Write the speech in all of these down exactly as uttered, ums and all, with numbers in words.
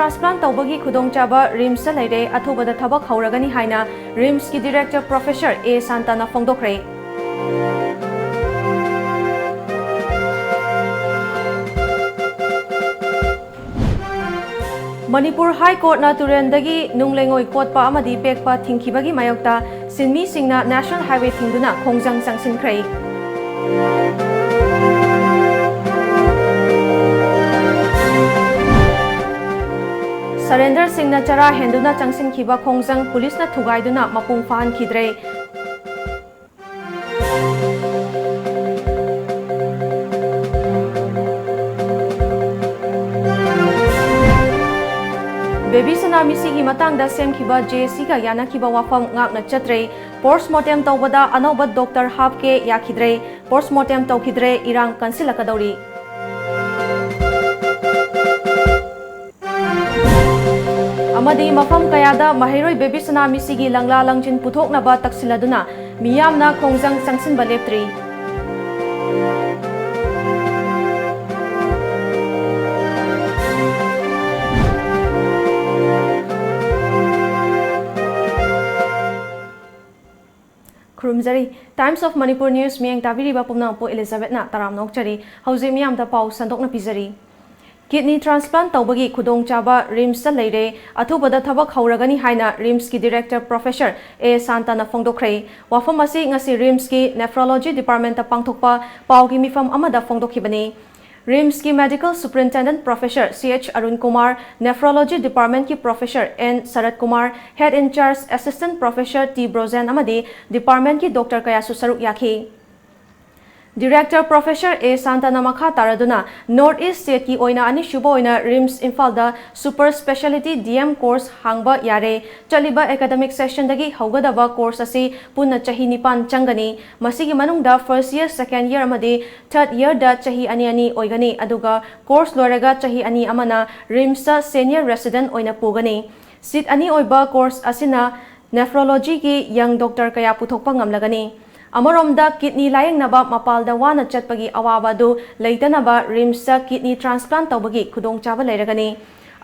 Transplant ꯇꯧꯕꯒꯤ ꯈꯨꯗꯣꯡꯆꯥꯕ RIMSꯇ ꯂꯩꯔꯦ, ꯑꯊꯨꯕꯗ ꯊꯕꯛ ꯍꯧꯔꯒꯅꯤ ꯍꯥꯏꯅ RIMSꯀꯤ Director Professor A ꯁꯥꯟꯇꯅ ꯐꯣꯡꯗꯣꯛꯈ꯭ꯔꯦ꯫ Manipur High Courtꯅ ꯇꯨꯔꯦꯜꯗꯒꯤ ꯅꯨꯡ ꯂꯩꯉꯣꯏ ꯀꯣꯠꯄ ꯑꯃꯗꯤ ꯄꯦꯛꯄ ꯊꯤꯡꯈꯤꯕꯒꯤ ꯃꯥꯌꯣꯛꯇ ꯁꯤꯟꯃꯤꯁꯤꯡꯅ National Highway ꯊꯤꯡꯗꯨꯅ ꯈꯣꯡꯖꯪ ꯆꯪꯁꯤꯟꯈ꯭ꯔꯦ꯫ Surrenderꯁꯤꯡꯅ ꯆꯔꯥ ꯍꯦꯟꯗꯨꯅ ꯆꯪꯁꯤꯟꯈꯤꯕ ꯈꯣꯡꯖꯪ ꯄꯨꯂꯤꯁꯅ ꯊꯨꯒꯥꯏꯗꯨꯅ ꯃꯄꯨꯡ ꯐꯥꯍꯟꯈꯤꯗ꯭ꯔꯦ꯫ ꯕꯦꯕꯤ ꯁꯅꯥ ꯃꯤꯁꯤꯒꯤ ꯃꯇꯥꯡꯗ ꯁꯦꯝꯈꯤꯕ JACꯒ ꯌꯥꯅꯈꯤꯕ ꯋꯥꯐꯝ ꯉꯥꯛꯅ ꯆꯠꯇ꯭ꯔꯦ꯫ Post mortem ꯇꯧꯕꯗ ꯑꯅꯧꯕ doctor ꯍꯥꯞꯀꯦ ꯌꯥꯈꯤꯗ꯭ꯔꯦ꯫ Post mortem ꯇꯧꯈꯤꯗ꯭ꯔꯦ, ꯏꯔꯥꯡ ꯀꯟꯁꯤꯜꯂꯛꯀꯗꯧꯔꯤ꯫ ꯑꯃꯗꯤ ꯃꯐꯝ ꯀꯌꯥꯗ ꯃꯍꯩꯔꯣꯏ ꯕꯦꯕꯤ ꯁꯅꯥ ꯃꯤꯁꯤꯒꯤ ꯂꯪꯂꯥ ꯂꯪꯖꯤꯟ ꯄꯨꯊꯣꯛꯅꯕ ꯇꯛꯁꯤꯜꯂꯗꯨꯅ ꯃꯤꯌꯥꯝꯅ ꯈꯣꯡꯖꯪ ꯆꯪꯁꯤꯟꯕ ꯂꯦꯞꯇ꯭ꯔꯤ꯫ ꯈꯨꯔꯨꯝꯖꯔꯤ꯫ Times of Manipur News ꯃꯤꯠꯌꯦꯡ ꯇꯥꯕꯤꯔꯤꯕ ꯄꯨꯝꯅꯃꯛꯄꯨ Elizabethꯅ ꯇꯔꯥꯝꯅ ꯑꯣꯛꯆꯔꯤ꯫ ꯍꯧꯖꯤꯛ ꯃꯤꯌꯥꯝꯗ ꯄꯥꯎ ꯁꯟꯗꯣꯛꯅ ꯄꯤꯖꯔꯤ꯫ Kidney transplant ꯇꯧꯕꯒꯤ ꯈꯨꯗꯣꯡꯆꯥꯕ RIMSꯇ ꯂꯩꯔꯦ, ꯑꯊꯨꯕꯗ ꯊꯕꯛ ꯍꯧꯔꯒꯅꯤ ꯍꯥꯏꯅ RIMSꯀꯤ Director Professor A ꯁꯥꯟꯇꯅ ꯐꯣꯡꯗꯣꯛꯈ꯭ꯔꯦ꯫ ꯋꯥꯐꯝ ꯑꯁꯤ ꯉꯁꯤ RIMSꯀꯤ Nephrology Departmentꯇ ꯄꯥꯡꯊꯣꯛꯄ ꯄꯥꯎꯒꯤ ꯃꯤꯐꯝ ꯑꯃꯗ ꯐꯣꯡꯗꯣꯛꯈꯤꯕꯅꯤ꯫ RIMSꯀꯤ Medical Superintendent Professor C H Arun Kumar, Nephrology Departmentꯀꯤ Professor N Sarat Kumar, Head in Charge Assistant Professor T Brozen ꯑꯃꯗꯤ departmentꯀꯤ doctor ꯀꯌꯥꯁꯨ ꯁꯔꯨꯛ ꯌꯥꯈꯤ꯫ Director Professor A ꯁꯥꯟꯇꯅ ꯃꯈꯥ ꯇꯥꯔꯗꯨꯅ North East stateꯀꯤ ꯑꯣꯏꯅ ꯑꯅꯤꯁꯨꯕ ꯑꯣꯏꯅ RIMS ꯏꯝꯐꯥꯜꯗ super speciality DM course ꯍꯥꯡꯕ ꯌꯥꯔꯦ꯫ ꯆꯠꯂꯤꯕ academic sessionꯗꯒꯤ ꯍꯧꯒꯗꯕ course ꯑꯁꯤ ꯄꯨꯟꯅ ꯆꯍꯤ ꯅꯤꯄꯥꯟ ꯆꯪꯒꯅꯤ꯫ ꯃꯁꯤꯒꯤ ꯃꯅꯨꯡꯗ first year, second year ꯑꯃꯗꯤ third yearꯗ ꯆꯍꯤ ꯑꯅꯤ ꯑꯅꯤ ꯑꯣꯏꯒꯅꯤ, ꯑꯗꯨꯒ course ꯂꯣꯏꯔꯒ ꯆꯍꯤ ꯑꯅꯤ ꯑꯃꯅ RIMSꯇ senior resident ꯑꯣꯏꯅ ꯄꯨꯒꯅꯤ꯫ Seat ꯑꯅꯤ ꯑꯣꯏꯕ course ꯑꯁꯤꯅ Nephrologyꯒꯤ young doctor ꯀꯌꯥ ꯄꯨꯊꯣꯛꯄ ꯉꯝꯂꯒꯅꯤ꯫ ꯑꯃꯔꯣꯝꯗ, kidney ꯂꯥꯌꯦꯡꯅꯕ ꯃꯄꯥꯜꯗ ꯋꯥꯅ ꯆꯠꯄꯒꯤ ꯑꯋꯥꯕ ꯑꯗꯨ ꯂꯩꯇꯅꯕ RIMSꯇ kidney transplant ꯇꯧꯕꯒꯤ ꯈꯨꯗꯣꯡꯆꯥꯕ ꯂꯩꯔꯒꯅꯤ꯫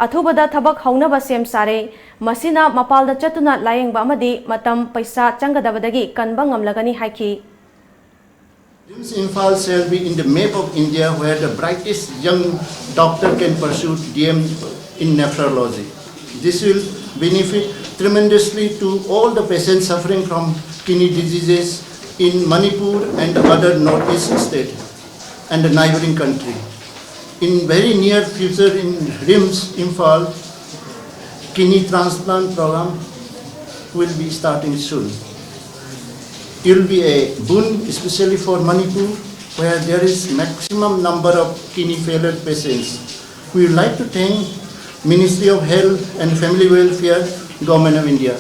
ꯑꯊꯨꯕꯗ ꯊꯕꯛ ꯍꯧꯅꯕ ꯁꯦꯝ ꯁꯥꯔꯦ꯫ ꯃꯁꯤꯅ ꯃꯄꯥꯜꯗ ꯆꯠꯇꯨꯅ ꯂꯥꯌꯦꯡꯕ ꯑꯃꯗꯤ ꯃꯇꯝ, ꯄꯩꯁꯥ ꯆꯪꯒꯗꯕꯗꯒꯤ ꯀꯟꯕ ꯉꯝꯂꯒꯅꯤ ꯍꯥꯏꯈꯤ꯫ RIMS Imphal shall be in the map of India where the brightest young doctor can pursue D M in nephrology. This will benefit tremendously to all the patients suffering from kidney diseases in Manipur and other northeast state and the neighboring country. In very near future in RIMS Imphal, kidney transplant program will be starting soon. It will be a boon, especially for Manipur, where there is maximum number of kidney failure patients. We would like to thank Ministry of Health and Family Welfare, Government of India.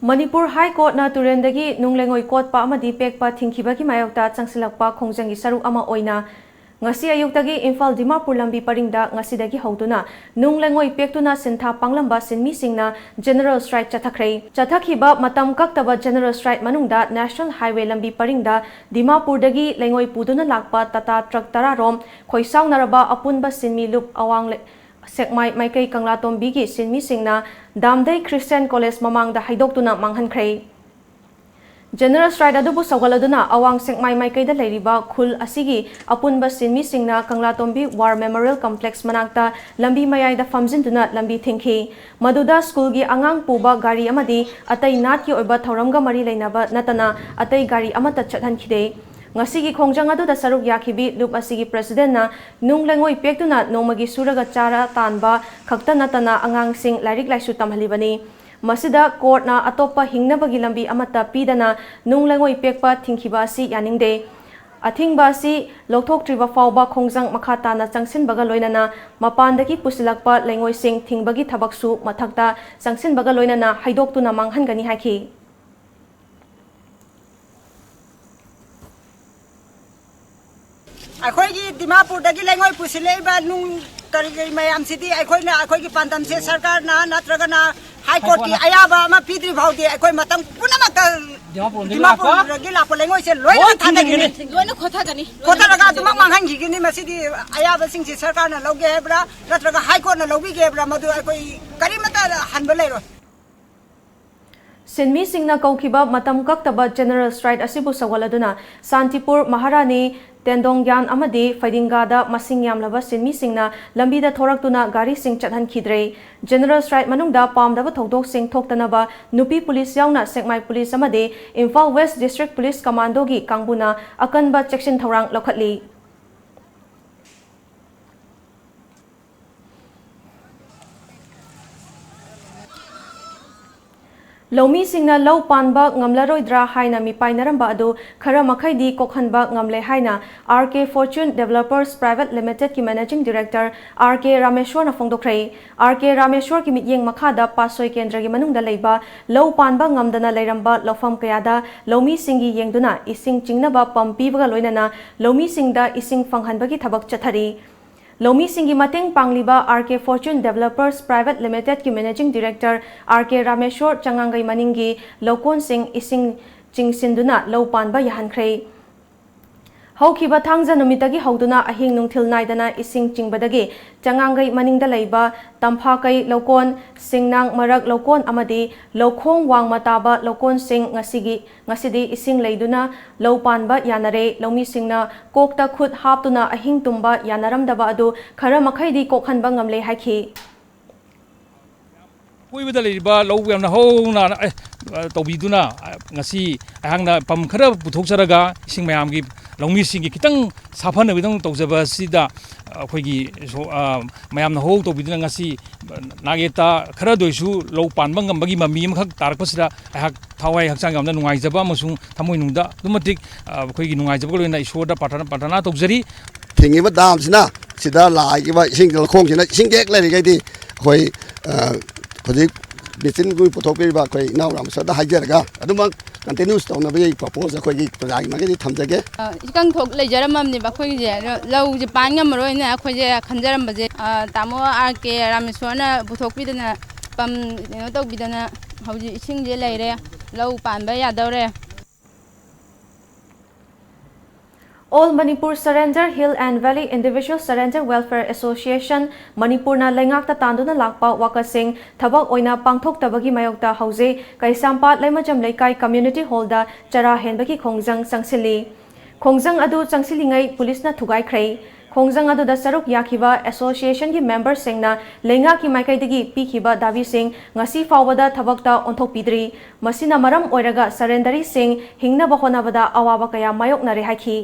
Manipur ꯍꯥꯏ ꯀꯣꯔꯠꯅ ꯇꯨꯔꯦꯜꯗꯒꯤ ꯅꯨꯡ ꯂꯩꯉꯣꯏ ꯀꯣꯠꯄ ꯑꯃꯗꯤ ꯄꯦꯛꯄ ꯊꯤꯡꯈꯤꯕꯒꯤ ꯃꯥꯌꯣꯛꯇ ꯆꯪꯁꯤꯜꯂꯛꯄ ꯈꯣꯡꯖꯪꯒꯤ ꯁꯔꯨꯛ ꯑꯃ ꯑꯣꯏꯅ ꯉꯁꯤ ꯑꯌꯨꯛꯇꯒꯤ ꯏꯝꯐꯥꯜ ꯗꯤꯃꯥꯄꯨꯔ ꯂꯝꯕꯤ ꯄꯔꯤꯡꯗ ꯉꯁꯤꯗꯒꯤ ꯍꯧꯗꯨꯅ ꯅꯨꯡ ꯂꯩꯉꯣꯏ ꯄꯦꯛꯇꯨꯅ ꯁꯤꯟꯊꯥ ꯄꯥꯡꯂꯝꯕ ꯁꯤꯟꯃꯤꯁꯤꯡꯅ general strike ꯆꯠꯊꯈ꯭ꯔꯦ꯫ ꯆꯠꯊꯈꯤꯕ ꯃꯇꯝ ꯀꯛꯇꯕ general strike ꯃꯅꯨꯡꯗ national highway ꯂꯝꯕꯤ ꯄꯔꯤꯡꯗ ꯗꯤꯃꯥꯄꯨꯔꯗꯒꯤ ꯂꯩꯉꯣꯏ ꯄꯨꯗꯨꯅ ꯂꯥꯛꯄ ꯇꯥꯇꯥ ꯇ꯭ꯔꯛ ꯇꯔꯥ ꯔꯣꯝ ꯈꯣꯏꯁꯥꯎꯅꯔꯕ ꯑꯄꯨꯟꯕ ꯁꯤꯟꯃꯤ ꯂꯨꯞ ꯑꯋꯥꯡ ꯂꯩ-, ꯁꯦꯛꯃꯥꯏ ꯃꯥꯏꯀꯩ ꯀꯪꯂꯥꯇꯣꯝꯕꯤꯒꯤ ꯁꯤꯟꯃꯤꯁꯤꯡꯅ ꯗꯥꯝꯗꯩ ꯈ꯭ꯔꯤꯁꯇꯤꯌꯥꯟ ꯀꯣꯂꯦꯖ ꯃꯃꯥꯡꯗ ꯍꯩꯗꯣꯛꯇꯨꯅ ꯃꯥꯡꯍꯟꯈ꯭ꯔꯦ꯫ General strike ꯑꯗꯨꯕꯨ ꯁꯧꯒꯠꯂꯗꯨꯅ ꯑꯋꯥꯡ ꯁꯦꯛꯃꯥꯏ ꯃꯥꯏꯀꯩꯗ ꯂꯩꯔꯤꯕ ꯈꯨꯜ ꯑꯁꯤꯒꯤ ꯑꯄꯨꯟꯕ ꯁꯤꯟꯃꯤꯁꯤꯡꯅ ꯀꯪꯂꯥꯇꯣꯝꯕꯤ War Memorial Complex ꯃꯅꯥꯛꯇ ꯂꯝꯕꯤ ꯃꯌꯥꯏꯗ ꯐꯝꯖꯤꯟꯗꯨꯅ ꯂꯝꯕꯤ ꯊꯤꯡꯈꯤ꯫ ꯃꯗꯨꯗ ꯁ꯭ꯀꯨꯜꯒꯤ ꯑꯉꯥꯡ ꯄꯨꯕ ꯒꯥꯔꯤ ꯑꯃꯗꯤ ꯑꯇꯩ ꯅꯥꯠꯀꯤ ꯑꯣꯏꯕ ꯊꯧꯔꯝꯒ ꯃꯔꯤ ꯂꯩꯅꯕ ꯅꯠꯇꯅ ꯑꯇꯩ ꯒꯥꯔꯤ ꯑꯃꯠꯇ ꯆꯠꯍꯟꯈꯤꯗꯦ꯫ ꯉꯁꯤꯒꯤ ꯈꯣꯡꯖꯪ ꯑꯗꯨꯗ ꯁꯔꯨꯛ ꯌꯥꯈꯤꯕꯤ ꯂꯨꯞ ꯑꯁꯤꯒꯤ presidentꯅ ꯅꯨꯡ ꯂꯩꯉꯣꯏ ꯄꯦꯛꯇꯨꯅ ꯅꯣꯡꯃꯒꯤ ꯁꯨꯔꯒ ꯆꯥꯔ ꯇꯥꯟꯕ ꯈꯛꯇ ꯅꯠꯇꯅ ꯑꯉꯥꯡꯁꯤꯡ ꯂꯥꯏꯔꯤꯛ ꯂꯥꯏꯁꯨ ꯇꯝꯍꯜꯂꯤꯕꯅꯤ꯫ ꯃꯁꯤꯗ courtꯅ ꯑꯇꯣꯞꯄ ꯍꯤꯡꯅꯕꯒꯤ ꯂꯝꯕꯤ ꯑꯃꯠꯇ ꯄꯤꯗꯅ ꯅꯨꯡ ꯂꯩꯉꯣꯏ ꯄꯦꯛꯄ ꯊꯤꯡꯈꯤꯕ ꯑꯁꯤ ꯌꯥꯅꯤꯡꯗꯦ꯫ ꯑꯊꯤꯡꯕ ꯑꯁꯤ ꯂꯧꯊꯣꯛꯇ꯭ꯔꯤꯕ ꯐꯥꯎꯕ ꯈꯣꯡꯖꯪ ꯃꯈꯥ ꯇꯥꯅ ꯆꯪꯁꯤꯟꯕꯒ ꯂꯣꯏꯅꯅ ꯃꯄꯥꯟꯗꯒꯤ ꯄꯨꯁꯤꯜꯂꯛꯄ ꯂꯩꯉꯣꯏꯁꯤꯡ ꯊꯤꯡꯕꯒꯤ ꯊꯕꯛꯁꯨ ꯃꯊꯛꯇ ꯆꯪꯁꯤꯟꯕꯒ ꯂꯣꯏꯅꯅ ꯍꯩꯗꯣꯛꯇꯨꯅ ꯃꯥꯡꯍꯟꯒꯅꯤ ꯍꯥꯏꯈꯤ꯫ ꯑꯩꯈꯣꯏꯒꯤ ꯗꯤꯃꯥꯄꯨꯔꯗꯒꯤ ꯂꯩꯉꯣꯏ ꯄꯨꯁꯤꯜꯂꯛꯏꯕ ꯅꯨꯡ ꯀꯔꯤ ꯀꯔꯤ ꯃꯌꯥꯝꯁꯤꯗꯤ ꯑꯩꯈꯣꯏꯅ, ꯑꯩꯈꯣꯏꯒꯤ ꯄꯥꯟꯗꯝꯁꯦ ꯁꯔꯀꯥꯔꯅ ꯅꯠꯇ꯭ꯔꯒꯅ ꯍꯥꯏ ꯀꯣꯔꯠꯀꯤ ꯑꯌꯥꯕ ꯑꯃ ꯄꯤꯗ꯭ꯔꯤ ꯐꯥꯎꯗꯤ ꯑꯩꯈꯣꯏ ꯃꯇꯝ ꯄꯨꯝꯅꯃꯛꯇ ꯗꯤꯃꯥꯄꯨꯔꯗꯒꯤ ꯗꯤꯃꯥꯄꯨꯔꯗꯒꯤ ꯂꯥꯛꯄ ꯂꯩꯉꯣꯏꯁꯦ ꯂꯣꯏꯅꯃꯛ ꯊꯥꯗꯒꯅꯤ꯫ ꯂꯣꯏꯅ ꯈꯣꯊꯒꯅꯤ꯫ ꯈꯣꯊꯔꯒ ꯑꯗꯨꯃꯛ ꯃꯥꯡꯍꯟꯈꯤꯒꯅꯤ꯫ ꯃꯁꯤꯗꯤ ꯑꯌꯥꯕꯁꯤꯡꯁꯤ ꯁꯔꯀꯥꯔꯅ ꯂꯧꯒꯦ ꯍꯥꯏꯕ꯭ꯔꯥ ꯅꯠꯇ꯭ꯔꯒ ꯍꯥꯏ ꯀꯣꯔꯠꯅ ꯂꯧꯕꯤꯒꯦ ꯍꯥꯏꯕ꯭ꯔꯥ, ꯃꯗꯨ ꯑꯩꯈꯣꯏ ꯀꯔꯤꯃꯠꯇ ꯍꯟꯕ ꯂꯩꯔꯣꯏ꯫ ꯁꯤꯟꯃꯤꯁꯤꯡꯅ ꯀꯧꯈꯤꯕ ꯃꯇꯝ ꯀꯛꯇꯕ general strike ꯑꯁꯤꯕꯨ ꯁꯧꯒꯠꯂꯗꯨꯅ ꯁꯥꯟꯇꯤꯄꯨꯔ, ꯃꯍꯥꯔꯥꯅꯤ, ꯇꯦꯟꯗꯣꯡꯒ꯭ꯌꯥꯟ ꯑꯃꯗꯤ ꯐꯩꯗꯤꯡꯒꯥꯗ ꯃꯁꯤꯡ ꯌꯥꯝꯂꯕ ꯁꯤꯟꯃꯤꯁꯤꯡꯅ ꯂꯝꯕꯤꯗ ꯊꯣꯔꯛꯇꯨꯅ ꯒꯥꯔꯤꯁꯤꯡ ꯆꯠꯍꯟꯈꯤꯗ꯭ꯔꯦ꯫ General strike ꯃꯅꯨꯡꯗ ꯄꯥꯝꯗꯕ ꯊꯧꯗꯣꯛꯁꯤꯡ ꯊꯣꯛꯇꯅꯕ ꯅꯨꯄꯤ ꯄꯨꯂꯤꯁ ꯌꯥꯎꯅ ꯁꯦꯛꯃꯥꯏ ꯄꯨꯂꯤꯁ ꯑꯃꯗꯤ ꯏꯝꯐꯥꯜ West District Police Commandoꯒꯤ ꯀꯥꯡꯕꯨꯅ ꯑꯀꯟꯕ ꯆꯦꯛꯁꯤꯟ ꯊꯧꯔꯥꯡ ꯂꯧꯈꯠꯂꯤ꯫ ꯂꯧꯃꯤꯁꯤꯡꯅ ꯂꯧ ꯄꯥꯟꯕ ꯉꯝꯂꯔꯣꯏꯗ꯭ꯔꯥ ꯍꯥꯏꯅ ꯃꯤꯄꯥꯏꯅꯔꯝꯕ ꯑꯗꯨ ꯈꯔ ꯃꯈꯩꯗꯤ ꯀꯣꯛꯍꯟꯕ ꯉꯝꯂꯦ ꯍꯥꯏꯅ R K Fortune Developers Private Limitedꯀꯤ Managing Director R K ꯔꯥꯃꯦꯁ꯭ꯋꯔꯅ ꯐꯣꯡꯗꯣꯛꯈ꯭ꯔꯦ꯫ R K ꯔꯥꯃꯦꯁ꯭ꯋꯔꯒꯤ ꯃꯤꯠꯌꯦꯡ ꯃꯈꯥꯗ ꯄꯥꯠꯁꯣꯏ ꯀꯦꯟꯗ꯭ꯔꯒꯤ ꯃꯅꯨꯡꯗ ꯂꯩꯕ ꯂꯧ ꯄꯥꯟꯕ ꯉꯝꯗꯅ ꯂꯩꯔꯝꯕ ꯂꯧꯐꯝ ꯀꯌꯥꯗ ꯂꯧꯃꯤꯁꯤꯡꯒꯤ ꯌꯦꯡꯗꯨꯅ ꯏꯁꯤꯡ ꯆꯤꯡꯅꯕ ꯄꯝ ꯄꯤꯕꯒ ꯂꯣꯏꯅꯅ ꯂꯧꯃꯤꯁꯤꯡꯗ ꯏꯁꯤꯡ ꯐꯪꯍꯟꯕꯒꯤ ꯊꯕꯛ ꯆꯠꯊꯔꯤ꯫ ꯂꯧꯃꯤꯁꯤꯡꯒꯤ ꯃꯇꯦꯡ ꯄꯥꯡꯂꯤꯕ R K Fortune Developers Private Limitedꯀꯤ Managing Director R K ꯔꯥꯃꯦꯁ꯭ꯋꯔ ꯆꯉꯥꯡꯒꯩ ꯃꯅꯤꯡꯒꯤ ꯂꯧꯀꯣꯟꯁꯤꯡ ꯏꯁꯤꯡ ꯆꯤꯡꯁꯤꯟꯗꯨꯅ ꯂꯧ ꯄꯥꯟꯕ ꯌꯥꯍꯟꯈ꯭ꯔꯦ꯫ ꯍꯧꯈꯤꯕ ꯊꯥꯡꯖ ꯅꯨꯃꯤꯠꯇꯒꯤ ꯍꯧꯗꯨꯅ ꯑꯍꯤꯡ ꯅꯨꯡꯊꯤꯜ ꯅꯥꯏꯗꯅ ꯏꯁꯤꯡ ꯆꯤꯡꯕꯗꯒꯤ ꯆꯉꯥꯡꯒꯩ ꯃꯅꯤꯡꯗ ꯂꯩꯕ ꯇꯝꯐꯥꯀꯩ ꯂꯧꯀꯣꯟ, ꯁꯤꯡꯅꯥꯡ ꯃꯔꯛ ꯂꯧꯀꯣꯟ ꯑꯃꯗꯤ ꯂꯧꯈꯣꯡ ꯋꯥꯡꯃ ꯇꯥꯕ ꯂꯧꯀꯣꯟꯁꯤꯡ ꯉꯁꯤꯒꯤ, ꯉꯁꯤꯗꯤ ꯏꯁꯤꯡ ꯂꯩꯗꯨꯅ ꯂꯧ ꯄꯥꯟꯕ ꯌꯥꯅꯔꯦ꯫ ꯂꯧꯃꯤꯁꯤꯡꯅ ꯀꯣꯛꯇ ꯈꯨꯠ ꯍꯥꯞꯇꯨꯅ ꯑꯍꯤꯡ ꯇꯨꯝꯕ ꯌꯥꯅꯔꯝꯗꯕ ꯑꯗꯨ ꯈꯔ ꯃꯈꯩꯗꯤ ꯀꯣꯛꯍꯟꯕ ꯉꯝꯂꯦ ꯍꯥꯏꯈꯤ꯫ ꯑꯀꯣꯏꯕꯗ ꯂꯩꯔꯤꯕ ꯂꯧ ꯌꯥꯝꯅ ꯍꯧꯅ, ꯑꯦ, ꯇꯧꯕꯤꯗꯨꯅ, ꯉꯁꯤ ꯑꯩꯍꯥꯛꯅ ꯄꯝ ꯈꯔ ꯄꯨꯊꯣꯛꯆꯔꯒ ꯏꯁꯤꯡ ꯃꯌꯥꯝꯒꯤ, ꯂꯧꯃꯤꯁꯤꯡꯒꯤ ꯈꯤꯇꯪ ꯁꯥꯐꯅꯕꯒꯤꯗꯃꯛ ꯇꯧꯖꯕ ꯑꯁꯤꯗ ꯑꯩꯈꯣꯏꯒꯤ ꯁꯣ-, ꯑ, ꯃꯌꯥꯝꯅ ꯍꯧ ꯍꯧ ꯇꯧꯕꯤꯗꯨꯅ ꯉꯁꯤ ꯅꯥꯛꯌꯦꯠꯇ ꯈꯔꯗ ꯑꯣꯏꯁꯨ ꯂꯧ ꯄꯥꯟꯕ ꯉꯝꯕꯒꯤ ꯃꯃꯤ ꯑꯃꯈꯛ ꯇꯥꯔꯛꯄꯁꯤꯗ ꯑꯩꯍꯥꯛ ꯊꯋꯥꯏ ꯍꯛꯆꯥꯡ ꯌꯥꯝꯅ ꯅꯨꯡꯉꯥꯏꯖꯕ ꯑꯃꯁꯨꯡ ꯊꯃꯣꯏꯅꯨꯡꯗ ꯑꯗꯨꯛꯀꯤ ꯃꯇꯤꯛ, ꯑ, ꯑꯩꯈꯣꯏꯒꯤ ꯅꯨꯡꯉꯥꯏꯖꯕꯒ ꯂꯣꯏꯅꯅ ꯏꯁꯣꯔꯗ ꯄ꯭ꯔꯥꯊꯅꯥ, ꯄ꯭ꯔꯥꯊꯅꯥ ꯇꯧꯖꯔꯤ꯫ ꯊꯤꯡꯉꯤꯕ ꯗꯥꯝꯁꯤꯅ ꯁꯤꯗ ꯂꯥꯛꯏꯕ ꯏꯁꯤꯡ ꯂꯧꯈꯣꯡꯁꯤꯅ ꯏꯁꯤꯡ ꯍꯦꯛ ꯂꯩꯔꯤꯈꯩꯗꯤ ꯑꯩꯈꯣꯏ, ꯑ, ꯍꯧꯖꯤꯛ ꯃꯦꯆꯤꯟꯒꯤ ꯄꯨꯊꯣꯛꯄꯤꯔꯤꯕ ꯑꯩꯈꯣꯏ ꯏꯅꯥꯎ ꯔꯥꯃꯁꯣꯔꯗ ꯍꯥꯏꯖꯔꯒ ꯑꯗꯨꯃꯛ continue ꯇꯧꯅꯕꯒꯤ propose ꯑꯩꯈꯣꯏꯒꯤ ꯄ꯭ꯔꯖꯥꯒꯤ ꯃꯥꯏꯀꯩꯗꯒꯤ ꯊꯝꯖꯒꯦ꯫ ꯑ, ꯏꯀꯪ ꯊꯣꯛ ꯂꯩꯖꯔꯝꯃꯕꯅꯦꯕ ꯑꯩꯈꯣꯏꯒꯤꯁꯦ꯫ ꯑꯗꯣ ꯂꯧꯁꯦ ꯄꯥꯟ ꯉꯝꯃꯔꯣꯏꯅ ꯑꯩꯈꯣꯏꯁꯦ ꯈꯟꯖꯔꯝꯕꯁꯦ, ꯑ, ꯇꯥꯃꯣ R K ꯔꯥꯃꯦꯁ꯭ꯋꯔꯅ ꯄꯨꯊꯣꯛꯄꯤꯗꯅ ꯀꯩꯅꯣ ꯇꯧꯕꯤꯗꯅ ꯍꯧꯖꯤꯛ ꯏꯁꯤꯡꯁꯦ ꯂꯩꯔꯦ, ꯂꯧ ꯄꯥꯟꯕ ꯌꯥꯗꯧꯔꯦ꯫ All Manipur Surrender Hill and Valley Individual Surrender Welfare Association ꯃꯅꯤꯄꯨꯔꯅ ꯂꯩꯉꯥꯛꯇ ꯇꯥꯟꯗꯨꯅ ꯂꯥꯛꯄ ꯋꯥꯀꯠꯁꯤꯡ ꯊꯕꯛ ꯑꯣꯏꯅ ꯄꯥꯡꯊꯣꯛꯇꯕꯒꯤ ꯃꯥꯌꯣꯛꯇ ꯍꯧꯖꯤꯛ ꯀꯩꯁꯥꯝꯄꯥꯠ ꯂꯩꯃꯖꯝ ꯂꯩꯀꯥꯏ Community Hallꯗ ꯆꯔꯥ ꯍꯦꯟꯕꯒꯤ ꯈꯣꯡꯖꯪ ꯆꯪꯁꯤꯜꯂꯤ꯫ ꯈꯣꯡꯖꯪ ꯑꯗꯨ ꯆꯪꯁꯤꯜꯂꯤꯉꯩ ꯄꯨꯂꯤꯁꯅ ꯊꯨꯒꯥꯏꯈ꯭ꯔꯦ꯫ ꯈꯣꯡꯖꯪ ꯑꯗꯨꯗ ꯁꯔꯨꯛ ꯌꯥꯈꯤꯕ associationꯒꯤ memberꯁꯤꯡꯅ ꯂꯩꯉꯥꯛꯀꯤ ꯃꯥꯏꯀꯩꯗꯒꯤ ꯄꯤꯈꯤꯕ ꯗꯥꯕꯤꯁꯤꯡ ꯉꯁꯤ ꯐꯥꯎꯕꯗ ꯊꯕꯛꯇ ꯑꯣꯟꯊꯣꯛꯄꯤꯗ꯭ꯔꯤ꯫ ꯃꯁꯤꯅ ꯃꯔꯝ ꯑꯣꯏꯔꯒ surrendereeꯁꯤꯡ ꯍꯤꯡꯅꯕ ꯍꯣꯠꯅꯕꯗ ꯑꯋꯥꯕ ꯀꯌꯥ ꯃꯥꯌꯣꯛꯅꯔꯦ ꯍꯥꯏꯈꯤ꯫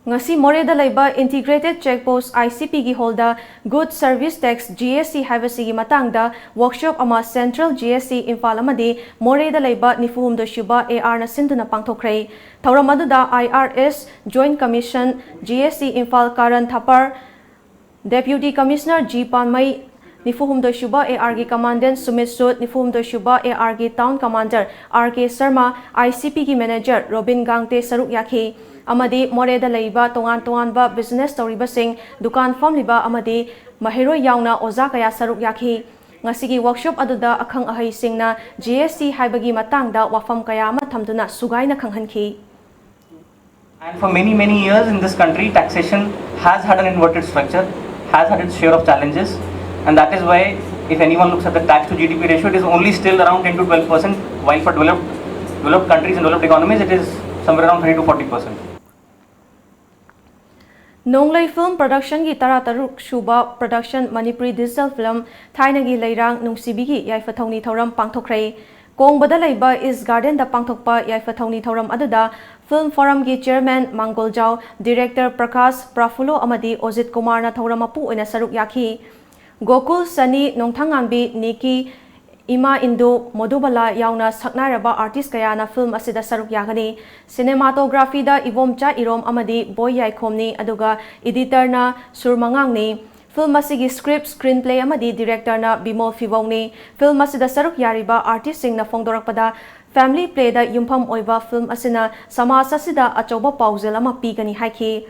ꯉꯁꯤ ꯃꯣꯔꯦꯗ ꯂꯩꯕ Integrated Check Post, ICPꯒꯤ hallꯗ Goods Service Tax, GST ꯍꯥꯏꯕꯁꯤꯒꯤ ꯃꯇꯥꯡꯗ workshop ꯑꯃ Central GST ꯏꯝꯐꯥꯜ ꯑꯃꯗꯤ ꯃꯣꯔꯦꯗ ꯂꯩꯕ ꯅꯤꯐꯨ ꯍꯨꯝꯗꯣꯏ ꯁꯨꯕ ARꯅ ꯁꯤꯟꯗꯨꯅ ꯄꯥꯡꯊꯣꯛꯈ꯭ꯔꯦ꯫ ꯊꯧꯔꯝ ꯑꯗꯨꯗ IRS, Joint Commission, GST Imphal ꯀꯥꯔꯟ ꯊꯥꯄꯔ, Deputy Commissioner G ꯄꯥꯟꯃꯩ, ꯅꯤꯐꯨ ꯍꯨꯝꯗꯣꯏ ꯁꯨꯕ ARꯒꯤ Commandant ꯁꯨꯃꯤꯠ ꯁꯨꯠ, ꯅꯤꯐꯨ ꯍꯨꯝꯗꯣꯏ ꯁꯨꯕ ARꯒꯤ Town Commander R K Sharma, ICPꯒꯤ manager ꯔꯣꯕꯤꯟ ꯒꯥꯡꯇꯦ ꯁꯔꯨꯛ ꯌꯥꯈꯤ꯫ ꯑꯃꯗꯤ ꯃꯣꯔꯦꯗ ꯂꯩꯔꯤꯕ ꯇꯣꯉꯥꯟ ꯇꯣꯉꯥꯟꯕ business ꯇꯧꯔꯤꯕꯁꯤꯡ, ꯗꯨꯀꯥꯟ ꯐꯝꯂꯤꯕ ꯑꯃꯗꯤ ꯃꯍꯩꯔꯣꯏ ꯌꯥꯎꯅ ꯑꯣꯖꯥ ꯀꯌꯥ ꯁꯔꯨꯛ ꯌꯥꯈꯤ꯫ ꯉꯁꯤꯒꯤ workshop ꯑꯗꯨꯗ ꯑꯈꯪ ꯑꯍꯩꯁꯤꯡꯅ GST ꯍꯥꯏꯕꯒꯤ ꯃꯇꯥꯡꯗ ꯋꯥꯐꯝ ꯀꯌꯥ ꯑꯃ ꯊꯝꯗꯨꯅ ꯁꯨꯒꯥꯏꯅ ꯈꯪꯍꯟꯈꯤ꯫ And for many, many years in this country, taxation has had an inverted structure, has had its share of challenges, and that is why, if anyone looks at the tax to G D P ratio, it is only still around ten to twelve percent, while for developed, developed countries and developed economies, it is somewhere around thirty to forty percent. ꯅꯣꯡꯂꯩ Film Productionꯒꯤ ꯇꯔꯥꯇꯔꯨꯛ ꯁꯨꯕ production Manipuri digital film ꯊꯥꯏꯅꯒꯤ ꯂꯩꯔꯥꯡ ꯅꯨꯡꯁꯤꯕꯤꯒꯤ ꯌꯥꯏꯐ ꯊꯧꯅꯤ ꯊꯧꯔꯝ ꯄꯥꯡꯊꯣꯛꯈ꯭ꯔꯦ꯫ ꯀꯣꯡꯕꯗ ꯂꯩꯕ East Gardenꯗ ꯄꯥꯡꯊꯣꯛꯄ ꯌꯥꯏꯐ ꯊꯧꯅꯤ ꯊꯧꯔꯝ ꯑꯗꯨꯗ Film Forumꯒꯤ chairman ꯃꯥꯡꯒꯣꯜꯖꯥꯎ, director ꯄ꯭ꯔꯀꯥꯁ ꯄ꯭ꯔꯐꯨꯂꯣ ꯑꯃꯗꯤ ꯑꯣꯖꯤꯠ ꯀꯨꯃꯥꯔꯅ ꯊꯧꯔꯝ ꯃꯄꯨ ꯑꯣꯏꯅ ꯁꯔꯨꯛ ꯌꯥꯈꯤ꯫ ꯒꯣꯀꯨꯜ, ꯁꯅꯤ, ꯅꯣꯡꯊꯥꯡꯉꯥꯝꯕꯤ, ꯅꯤꯀꯤ, ꯏꯃꯥ ꯏꯟꯗꯨ, ꯃꯣꯗꯨꯕꯂꯥ ꯌꯥꯎꯅ ꯁꯛꯅꯥꯏꯔꯕ artist ꯀꯌꯥꯅ film ꯑꯁꯤꯗ ꯁꯔꯨꯛ ꯌꯥꯒꯅꯤ꯫ Cinematographyꯗ ꯏꯕꯣꯝꯆꯥ ꯏꯔꯣꯝ ꯑꯃꯗꯤ ꯕꯣꯏ ꯌꯥꯏꯈꯣꯝꯅꯤ, ꯑꯗꯨꯒ editorꯅ ꯁꯨꯔꯃꯉꯥꯡꯅꯤ꯫ Film ꯑꯁꯤꯒꯤ script, screenplay ꯑꯃꯗꯤ directorꯅ ꯕꯤꯃꯣꯜ ꯐꯤꯕꯧꯅꯤ꯫ Film ꯑꯁꯤꯗ ꯁꯔꯨꯛ ꯌꯥꯔꯤꯕ artistꯁꯤꯡꯅ ꯐꯣꯡꯗꯣꯔꯛꯄꯗ, family playꯗ ꯌꯨꯝꯐꯝ ꯑꯣꯏꯕ film ꯑꯁꯤꯅ ꯁꯃꯥꯖ ꯑꯁꯤꯗ ꯑꯆꯧꯕ ꯄꯥꯎꯖꯦꯜ ꯑꯃ ꯄꯤꯒꯅꯤ ꯍꯥꯏꯈꯤ꯫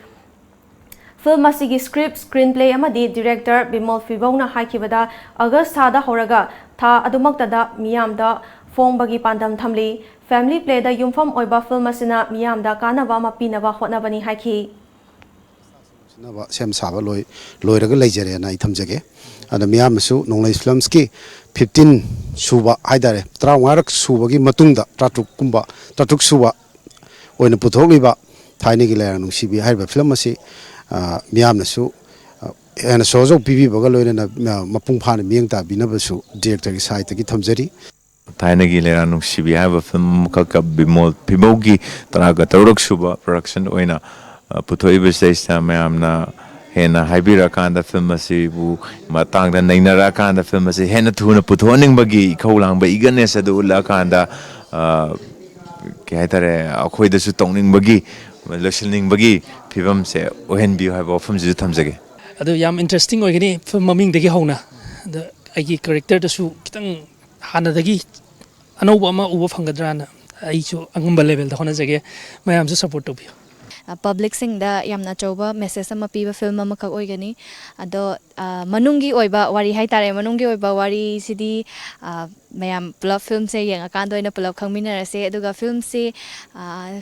ꯐꯤꯜꯝ ꯑꯁꯤꯒꯤ ꯁ꯭ꯀ꯭ꯔꯤꯞ, ꯁ꯭ꯀ꯭ꯔꯤꯟ ꯄ꯭ꯂꯦ ꯑꯃꯗꯤ ꯗꯤꯔꯦꯛꯇꯔ ꯕꯤꯃꯣꯜ ꯐꯤꯕꯧꯅ ꯍꯥꯏꯈꯤꯕꯗ, ꯑꯒꯁ ꯊꯥꯗ ꯍꯧꯔꯒ ꯊꯥ ꯑꯗꯨꯃꯛꯇꯗ ꯃꯤꯌꯥꯝꯗ ꯐꯣꯡꯕꯒꯤ ꯄꯥꯟꯗꯝ ꯊꯝꯂꯤ꯫ ꯐꯦꯃꯤꯂꯤ ꯄ꯭ꯂꯦꯗ ꯌꯨꯝꯐꯝ ꯑꯣꯏꯕ ꯐꯤꯜꯝ ꯑꯁꯤꯅ ꯃꯤꯌꯥꯝꯗ ꯀꯥꯟꯅꯕ ꯑꯃ ꯄꯤꯅꯕ ꯍꯣꯠꯅꯕꯅꯤ ꯍꯥꯏꯈꯤ꯫ ꯁꯤꯟꯅꯕ ꯁꯦꯝ ꯁꯥꯕ ꯂꯣꯏ ꯂꯣꯏꯔꯒ ꯂꯩꯖꯔꯦꯅ ꯑꯩ ꯊꯝꯖꯒꯦ꯫ ꯑꯗ ꯃꯤꯌꯥꯝꯅꯁꯨ ꯅꯣꯡꯂꯩ ꯐꯤꯂꯝꯁꯀꯤ ꯐꯤꯐꯇꯤꯟ ꯁꯨꯕ ꯍꯥꯏꯇꯥꯔꯦ, ꯇꯔꯥꯃꯉꯥꯔꯛ ꯁꯨꯕꯒꯤ ꯃꯇꯨꯡꯗ ꯇꯔꯥꯇꯔꯨꯛꯀꯨꯝꯕ, ꯇꯔꯥꯇꯔꯨꯛ ꯁꯨꯕ ꯑꯣꯏꯅ ꯄꯨꯊꯣꯛꯂꯤꯕ ꯊꯥꯏꯅꯒꯤ ꯂꯩꯔꯥꯡ ꯅꯨꯡꯁꯤꯕꯤ ꯍꯥꯏꯔꯤꯕ ꯐꯤꯂꯝ ꯑꯁꯤ ꯃꯤꯌꯥꯝꯅꯁꯨ ꯍꯦꯟꯅ ꯁꯣꯖꯧ ꯄꯤꯕꯤꯕꯒ ꯂꯣꯏꯅꯅ ꯃꯄꯨꯡ ꯐꯥꯅ ꯃꯤꯠꯌꯦꯡ ꯇꯥꯕꯤꯅꯕꯁꯨ ꯗꯤꯔꯦꯛꯇꯔꯒꯤ ꯁꯥꯏꯠꯇꯒꯤ ꯊꯝꯖꯔꯤ꯫ ꯊꯥꯏꯅꯒꯤ ꯂꯩꯔꯥꯡ ꯅꯨꯡꯁꯤꯕꯤ ꯍꯥꯏꯕ ꯐꯤꯂꯝ ꯑꯃꯈꯛꯀ ꯕꯤꯃꯣꯜ ꯐꯤꯕꯧꯒꯤ ꯇꯔꯥꯒ ꯇꯔꯨꯛ ꯁꯨꯕ ꯄ꯭ꯔꯗꯛꯁꯟ ꯑꯣꯏꯅ ꯄꯨꯊꯣꯛꯏꯕꯁꯤꯗꯩꯁꯤꯗ ꯃꯌꯥꯝꯅ ꯍꯦꯟꯅ ꯍꯥꯏꯕꯤꯔꯛꯑꯀꯥꯟꯗ ꯐꯤꯂꯝ ꯑꯁꯤꯕꯨ ꯃꯇꯥꯡꯗ ꯅꯩꯅꯔꯛꯑꯀꯥꯟꯗ ꯐꯤꯂꯝ ꯑꯁꯤ ꯍꯦꯟꯅ ꯊꯨꯅ ꯄꯨꯊꯣꯛꯍꯟꯅꯤꯡꯕꯒꯤ ꯏꯈꯧ ꯂꯥꯡꯕ ꯏꯒꯔꯅꯦꯁ ꯑꯗꯨ ꯎꯠꯂꯛꯑꯀꯥꯟꯗ ꯀꯩ ꯍꯥꯏꯇꯥꯔꯦ, ꯑꯩꯈꯣꯏꯗꯁꯨ ꯇꯧꯅꯤꯡꯕꯒꯤ, ꯂꯣꯏꯁꯤꯟꯅꯤꯡꯕꯒꯤ ꯐꯤꯕꯝꯁꯦ ꯑꯣꯏꯍꯟꯕꯤꯌꯨ ꯍꯥꯏꯕ ꯋꯥꯐꯝꯁꯤꯁꯨ ꯊꯝꯖꯒꯦ꯫ ꯑꯗꯨ ꯌꯥꯝ ꯏꯟꯇꯔꯦꯁꯇꯤꯡ ꯑꯣꯏꯒꯅꯤ ꯐꯤꯂꯝ ꯃꯃꯤꯡꯗꯒꯤ ꯍꯧꯅ꯫ ꯑꯗ ꯑꯩꯒꯤ ꯀꯦꯔꯦꯛꯇꯔꯗꯁꯨ ꯈꯤꯇꯪ ꯍꯥꯟꯅꯗꯒꯤ ꯑꯅꯧꯕ ꯑꯃ ꯎꯕ ꯐꯪꯒꯗ꯭ꯔꯥꯅ ꯑꯩꯁꯨ ꯑꯉꯝꯕ ꯂꯦꯕꯦꯜꯗ ꯍꯣꯠꯅꯖꯒꯦ꯫ ꯃꯌꯥꯝꯁꯨ ꯁꯞꯄꯣꯔꯠ ꯇꯧꯕꯤꯌꯨ꯫ ꯄꯕ꯭ꯂꯤꯛꯁꯤꯡꯗ ꯌꯥꯝꯅ ꯑꯆꯧꯕ ꯃꯦꯁꯦꯖ ꯑꯃ ꯄꯤꯕ ꯐꯤꯂꯝ ꯑꯃꯈꯛ ꯑꯣꯏꯒꯅꯤ꯫ ꯑꯗꯣ ꯃꯅꯨꯡꯒꯤ ꯑꯣꯏꯕ ꯋꯥꯔꯤ ꯍꯥꯏꯇꯥꯔꯦ, ꯃꯅꯨꯡꯒꯤ ꯑꯣꯏꯕ ꯋꯥꯔꯤꯁꯤꯗꯤ ꯃꯌꯥꯝ ꯄꯨꯂꯞ ꯐꯤꯂꯝꯁꯦ ꯌꯦꯡꯉꯀꯥꯟꯗ ꯑꯣꯏꯅ ꯄꯨꯂꯞ ꯈꯪꯃꯤꯟꯅꯔꯁꯦ꯫ ꯑꯗꯨꯒ ꯐꯤꯂꯝꯁꯤ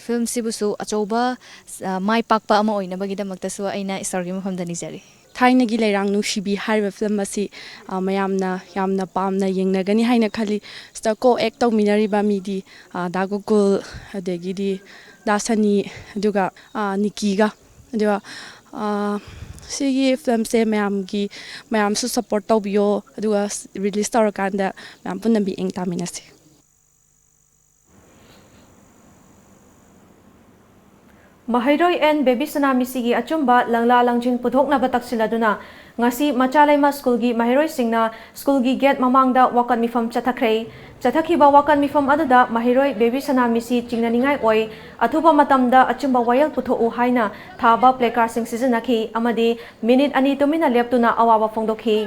ꯐꯤꯂꯝꯁꯤꯕꯨꯁꯨ ꯑꯆꯧꯕ ꯃꯥꯏ ꯄꯥꯛꯄ ꯑꯃ ꯑꯣꯏꯅꯕꯒꯤꯗꯃꯛꯇꯁꯨ ꯑꯩꯅ ꯏꯁꯣꯔꯒꯤ ꯃꯐꯝꯗ ꯅꯤꯖꯔꯤ꯫ ꯊꯥꯏꯅꯒꯤ ꯂꯩꯔꯥꯡ ꯅꯨꯡꯁꯤꯕꯤ ꯍꯥꯏꯔꯤꯕ ꯐꯤꯂꯝ ꯑꯁꯤ ꯃꯌꯥꯝꯅ ꯌꯥꯝꯅ ꯄꯥꯝꯅ ꯌꯦꯡꯅꯒꯅꯤ ꯍꯥꯏꯅ ꯈꯜꯂꯤ꯫ ꯁꯤꯗ ꯀꯣ ꯑꯦꯛ ꯇꯧꯃꯤꯟꯅꯔꯤꯕ ꯃꯤꯗꯤ ꯗꯥ ꯒꯣꯀꯨꯜ, ꯑꯗꯒꯤꯗꯤ ꯗꯥ ꯁꯅꯤ, ꯑꯗꯨꯒ ꯅꯤꯀꯤꯒ꯫ ꯑꯗꯨꯒ ꯁꯤꯒꯤ ꯐꯤꯂꯝꯁꯦ ꯃꯌꯥꯝꯒꯤ ꯃꯌꯥꯝꯁꯨ ꯁꯞꯄꯣꯔꯠ ꯇꯧꯕꯤꯌꯣ꯫ ꯑꯗꯨꯒ ꯔꯤꯂꯤꯁ ꯇꯧꯔꯀꯥꯟꯗ ꯃꯌꯥꯝ ꯄꯨꯟꯅ ꯃꯤꯠꯌꯦꯡ ꯇꯥꯃꯤꯟꯅꯁꯤ꯫ ꯃꯍꯩꯔꯣꯏ ꯑꯦꯟ ꯕꯦꯕꯤꯁꯅꯥ ꯃꯤꯁꯤꯒꯤ ꯑꯆꯨꯝꯕ ꯂꯪꯂꯥ ꯂꯪꯖꯤꯡ ꯄꯨꯊꯣꯛꯅꯕ ꯇꯛꯁꯤꯜꯂꯗꯨꯅ ꯉꯁꯤ ꯃꯆꯥꯂꯩꯃ ꯁ꯭ꯀꯨꯜꯒꯤ ꯃꯍꯩꯔꯣꯏꯁꯤꯡꯅ ꯁ꯭ꯀꯨꯜꯒꯤ ꯒꯦꯠ ꯃꯃꯥꯡꯗ ꯋꯥꯀꯠ ꯃꯤꯐꯝ ꯆꯠꯊꯈ꯭ꯔꯦ꯫ ꯆꯠꯊꯈꯤꯕ ꯋꯥꯀꯠ ꯃꯤꯐꯝ ꯑꯗꯨꯗ ꯃꯍꯩꯔꯣꯏ ꯕꯦꯕꯤꯁꯅꯥ ꯃꯤꯁꯤ ꯆꯤꯡꯅꯅꯤꯡꯉꯥꯏ ꯑꯣꯏ, ꯑꯊꯨꯕ ꯃꯇꯝꯗ ꯑꯆꯨꯝꯕ ꯋꯥꯌꯦꯜ ꯄꯨꯊꯣꯛꯎ ꯍꯥꯏꯅ ꯊꯥꯕ ꯄ꯭ꯂꯦꯀꯥꯔꯗꯁꯤꯡ ꯁꯤꯖꯤꯟꯅꯈꯤ ꯑꯃꯗꯤ ꯃꯤꯅꯤꯠ ꯑꯅꯤ ꯇꯨꯃꯤꯟꯅ ꯂꯦꯞꯇꯨꯅ ꯑꯋꯥꯕ ꯐꯣꯡꯗꯣꯛꯈꯤ꯫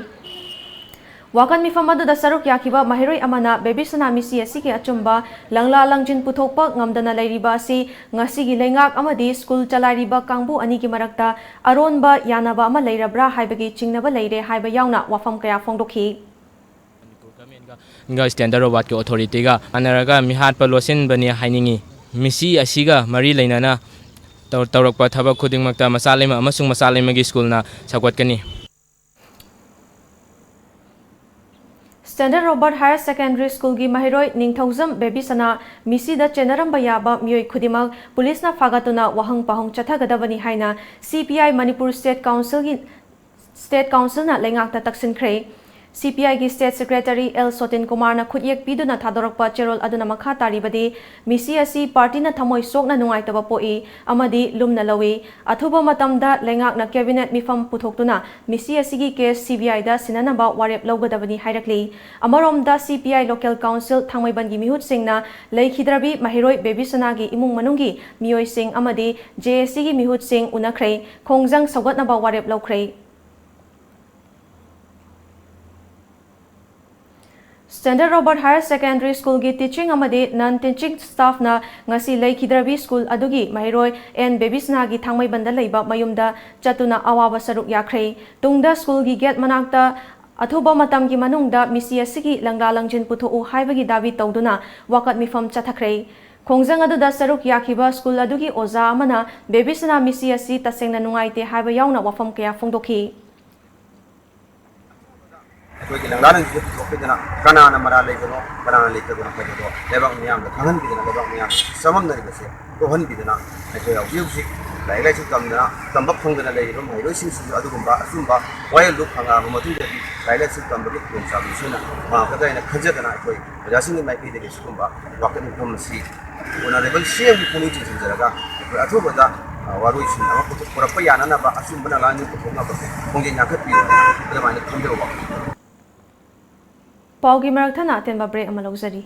ꯋꯥꯀꯠ ꯃꯤꯐꯝ ꯑꯗꯨꯗ ꯁꯔꯨꯛ ꯌꯥꯈꯤꯕ ꯃꯍꯩꯔꯣꯏ ꯑꯃꯅ ꯕꯦꯕꯤꯁꯅꯥ ꯃꯤꯁꯤ ꯑꯁꯤꯒꯤ ꯑꯆꯨꯝꯕ ꯂꯪꯂꯥ ꯂꯪꯖꯤꯟ ꯄꯨꯊꯣꯛꯄ ꯉꯝꯗꯅ ꯂꯩꯔꯤꯕ ꯑꯁꯤ ꯉꯁꯤꯒꯤ ꯂꯩꯉꯥꯛ ꯑꯃꯗꯤ ꯁ꯭ꯀꯨꯜ ꯆꯂꯥꯏꯔꯤꯕ ꯀꯥꯡꯕꯨ ꯑꯅꯤꯒꯤ ꯃꯔꯛꯇ ꯑꯔꯣꯟꯕ ꯌꯥꯅꯕ ꯑꯃ ꯂꯩꯔꯕ꯭ꯔꯥ ꯍꯥꯏꯕꯒꯤ ꯆꯤꯡꯅꯕ ꯂꯩꯔꯦ ꯍꯥꯏꯕ ꯌꯥꯎꯅ ꯋꯥꯐꯝ ꯀꯌꯥ ꯐꯣꯡꯗꯣꯛꯈꯤ꯫ ꯃꯅꯤꯄꯨꯔ ꯒꯚꯔꯟꯃꯦꯟꯒ ꯁ꯭ꯇꯦꯟꯗꯔꯗ ꯔꯣꯕꯥꯔꯠꯀꯤ ꯑꯣꯊꯣꯔꯤꯇꯤꯒ ꯃꯥꯟꯅꯔꯒ ꯃꯤꯍꯥꯠꯄ ꯂꯣꯠꯁꯤꯟꯕꯅꯤ ꯍꯥꯏꯅꯤꯡꯏ꯫ ꯃꯤꯁꯤ ꯑꯁꯤꯒ ꯃꯔꯤ ꯂꯩꯅꯅ ꯇꯧ- ꯇꯧꯔꯛꯄ ꯊꯕꯛ ꯈꯨꯗꯤꯡꯃꯛꯇ ꯃꯆꯥ ꯂꯩꯃ ꯑꯃꯁꯨꯡ ꯃꯆꯥ ꯂꯩꯃꯒꯤ ꯁ꯭ꯀꯨꯜꯅ ꯁꯧꯒꯠꯀꯅꯤ꯫ ꯁ꯭ꯇꯦꯟꯗꯔꯗ ꯔꯣꯕꯥꯔꯠ ꯍꯥꯌꯔ ꯁꯦꯀꯦꯟꯗꯔꯤ ꯁ꯭ꯀꯨꯜꯒꯤ ꯃꯍꯩꯔꯣꯏ ꯅꯤꯡꯊꯧꯖꯝ ꯕꯦꯕꯤꯁꯅꯥ ꯃꯤꯁꯤꯗ ꯆꯦꯟꯅꯔꯝꯕ ꯌꯥꯕ ꯃꯤꯑꯣꯏ ꯈꯨꯗꯤꯡꯃꯛ ꯄꯨꯂꯤꯁꯅ ꯐꯥꯒꯠꯇꯨꯅ ꯋꯥꯍꯪ ꯄꯥꯎꯍꯪ ꯆꯠꯊꯒꯗꯕꯅꯤ ꯍꯥꯏꯅ ꯁꯤ ꯄꯤ ꯑꯥꯏ ꯃꯅꯤꯄꯨꯔ ꯁ꯭ꯇꯦꯠ ꯀꯥꯎꯟꯁꯤꯜꯒꯤ ꯁ꯭ꯇꯦꯠ ꯀꯥꯎꯟꯁꯤꯜꯅ ꯂꯩꯉꯥꯛꯇ ꯇꯛꯁꯤꯟꯈ꯭ꯔꯦ꯫ ꯁꯤ ꯄꯤ ꯑꯥꯏꯒꯤ ꯁ꯭ꯇꯦꯠ ꯁꯦꯀ꯭ꯔꯦꯇꯔꯤ ꯑꯦꯜ ꯁꯣꯇꯤꯟ ꯀꯨꯃꯥꯔꯅ ꯈꯨꯠꯌꯦꯛ ꯄꯤꯗꯨꯅ ꯊꯥꯗꯣꯔꯛꯄ ꯆꯦꯔꯣꯜ ꯑꯗꯨꯅ ꯃꯈꯥ ꯇꯥꯔꯤꯕꯗꯤ, ꯃꯤꯁꯤ ꯑꯁꯤ ꯄꯥꯔꯇꯤꯅ ꯊꯃꯣꯏ ꯁꯣꯛꯅ ꯅꯨꯡꯉꯥꯏꯇꯕ ꯄꯣꯛꯏ ꯑꯃꯗꯤ ꯂꯨꯝꯅ ꯂꯧꯏ꯫ ꯑꯊꯨꯕ ꯃꯇꯝꯗ ꯂꯩꯉꯥꯛꯅ ꯀꯦꯕꯤꯅꯦꯠ ꯃꯤꯐꯝ ꯄꯨꯊꯣꯛꯇꯨꯅ ꯃꯤꯁꯤ ꯑꯁꯤꯒꯤ ꯀꯦꯁ ꯁꯤ ꯕꯤ ꯑꯥꯏꯗ ꯁꯤꯟꯅꯅꯕ ꯋꯥꯔꯦꯞ ꯂꯧꯒꯗꯕꯅꯤ ꯍꯥꯏꯔꯛꯂꯤ꯫ ꯑꯃꯔꯣꯝꯗ, ꯁꯤ ꯄꯤ ꯑꯥꯏ ꯂꯣꯀꯦꯜ ꯀꯥꯎꯟꯁꯤꯜ ꯊꯥꯡꯃꯩꯕꯟꯒꯤ ꯃꯤꯍꯨꯠꯁꯤꯡꯅ ꯂꯩꯈꯤꯗ꯭ꯔꯕꯤ ꯃꯍꯩꯔꯣꯏ ꯕꯦꯕꯤꯁꯅꯥꯒꯤ ꯏꯃꯨꯡ ꯃꯅꯨꯡꯒꯤ ꯃꯤꯑꯣꯏꯁꯤꯡ ꯑꯃꯗꯤ ꯖꯦ ꯑꯦ ꯁꯤꯒꯤ ꯃꯤꯍꯨꯠꯁꯤꯡ ꯎꯅꯈ꯭ꯔꯦ, ꯈꯣꯡꯖꯪ ꯁꯧꯒꯠꯅꯕ ꯋꯥꯔꯦꯞ ꯂꯧꯈ꯭ꯔꯦ꯫ ꯁ꯭ꯇꯦꯟꯗꯔꯗ ꯔꯣꯕꯥꯔꯠ ꯍꯥꯌꯔ ꯁꯦꯀꯦꯟꯗꯔꯤ ꯁ꯭ꯀꯨꯜꯒꯤ ꯇꯤꯆꯤꯡ ꯑꯃꯗꯤ ꯅꯟ ꯇꯤꯆꯤꯡ ꯁ꯭ꯇꯥꯐꯅ ꯉꯁꯤ ꯂꯩꯈꯤꯗ꯭ꯔꯕꯤ ꯁ꯭ꯀꯨꯜ ꯑꯗꯨꯒꯤ ꯃꯍꯩꯔꯣꯏ ꯑꯦꯟ ꯕꯦꯕꯤꯁꯅꯥꯒꯤ ꯊꯥꯡꯃꯩꯕꯟꯗ ꯂꯩꯕ ꯃꯌꯨꯝꯗ ꯆꯠꯇꯨꯅ ꯑꯋꯥꯕ ꯁꯔꯨꯛ ꯌꯥꯈ꯭ꯔꯦ꯫ ꯇꯨꯡꯗ ꯁ꯭ꯀꯨꯜꯒꯤ ꯒꯦꯠ ꯃꯅꯥꯛꯇ ꯑꯊꯨꯕ ꯃꯇꯝꯒꯤ ꯃꯅꯨꯡꯗ ꯃꯤꯁꯤ ꯑꯁꯤꯒꯤ ꯂꯪꯂꯥ ꯂꯪꯖꯤꯟ ꯄꯨꯊꯣꯛꯎ ꯍꯥꯏꯕꯒꯤ ꯗꯥꯕꯤ ꯇꯧꯗꯨꯅ ꯋꯥꯀꯠ ꯃꯤꯐꯝ ꯆꯠꯊꯈ꯭ꯔꯦ꯫ ꯈꯣꯡꯖꯪ ꯑꯗꯨꯗ ꯁꯔꯨꯛ ꯌꯥꯈꯤꯕ ꯁ꯭ꯀꯨꯜ ꯑꯗꯨꯒꯤ ꯑꯣꯖꯥ ꯑꯃꯅ ꯕꯦꯕꯤꯁꯅꯥ ꯃꯤꯁꯤ ꯑꯁꯤ ꯇꯁꯦꯡꯅ ꯅꯨꯡꯉꯥꯏꯇꯦ ꯍꯥꯏꯕ ꯌꯥꯎꯅ ꯋꯥꯐꯝ ꯀꯌꯥ ꯐꯣꯡꯗꯣꯛꯈꯤ꯫ ꯑꯩꯈꯣꯏꯒꯤ ꯂꯪꯂꯥ ꯂꯪꯖꯤꯟ ꯄꯨꯊꯣꯛꯄꯤꯗꯅ ꯀꯅꯥꯅ ꯃꯔꯥꯜ ꯂꯩꯕꯅꯣ, ꯀꯅꯥꯅ ꯂꯩꯇꯕꯅꯣ ꯍꯥꯏꯕꯗꯣ ꯂꯩꯕꯥꯛ ꯃꯤꯌꯥꯝꯗ ꯈꯪꯍꯟꯕꯤꯗꯅ, ꯂꯩꯕꯥꯛ ꯃꯤꯌꯥꯝꯅ ꯆꯃꯝꯅꯔꯤꯕꯁꯦ ꯀꯣꯛꯍꯟꯕꯤꯗꯅ, ꯑꯩꯈꯣꯏ ꯍꯧꯖꯤꯛ ꯍꯧꯖꯤꯛ ꯂꯥꯏꯔꯤꯛ ꯂꯥꯏꯁꯨ ꯇꯝꯗꯅ, ꯇꯝꯕ ꯐꯪꯗꯅ ꯂꯩꯔꯤꯕ ꯃꯍꯩꯔꯣꯏꯁꯤꯡꯁꯤꯁꯨ ꯑꯗꯨꯒꯨꯝꯕ ꯑꯆꯨꯝꯕ ꯋꯥꯌꯦꯜꯗꯨ ꯐꯪꯉꯛꯑꯕ ꯃꯇꯨꯡꯗꯗꯤ ꯂꯥꯏꯔꯤꯛ ꯂꯥꯏꯁꯨ ꯇꯝꯕꯒꯤ ꯈꯨꯗꯣꯡꯆꯥꯕꯗꯨꯁꯨ ꯍꯦꯟꯅ ꯐꯪꯉꯛꯀꯗ꯭ꯔꯥ ꯍꯥꯏꯅ ꯈꯟꯖꯗꯅ, ꯑꯩꯈꯣꯏ ꯑꯣꯖꯥꯁꯤꯡꯒꯤ ꯃꯥꯏꯀꯩꯗꯒꯤ ꯁꯤꯒꯨꯝꯕ ꯋꯥꯀꯠ ꯃꯤꯐꯝ ꯑꯁꯤ ꯑꯣꯅꯔꯦꯕꯜ ꯁꯤ ꯑꯦꯝꯒꯤ ꯄꯨꯛꯅꯤꯡ ꯆꯤꯡꯁꯤꯟꯖꯔꯒ ꯑꯩꯈꯣꯏ ꯑꯊꯨꯕꯗ, ꯑ, ꯋꯥꯔꯣꯏꯁꯤꯟ ꯑꯃ ꯄꯨꯊꯣꯛ-, ꯄꯨꯔꯛꯄ ꯌꯥꯅꯅꯕ, ꯑꯆꯨꯝꯕ ꯂꯪꯂꯥ ꯂꯪꯖꯤꯟ ꯄꯨꯊꯣꯛꯅꯕ ꯈꯣꯡꯖꯦꯜ ꯌꯥꯡꯈꯠꯄꯤꯌꯨ ꯍꯥꯏꯅ ꯑꯗꯨꯃꯥꯏꯅ ꯈꯟꯖꯕ ꯋꯥꯐꯝ꯫ ꯄꯥꯎꯒꯤ ꯃꯔꯛ ꯊꯠꯅ ꯑꯇꯦꯟꯕ ꯕ꯭ꯔꯦꯛ ꯑꯃ ꯂꯧꯖꯔꯤ꯫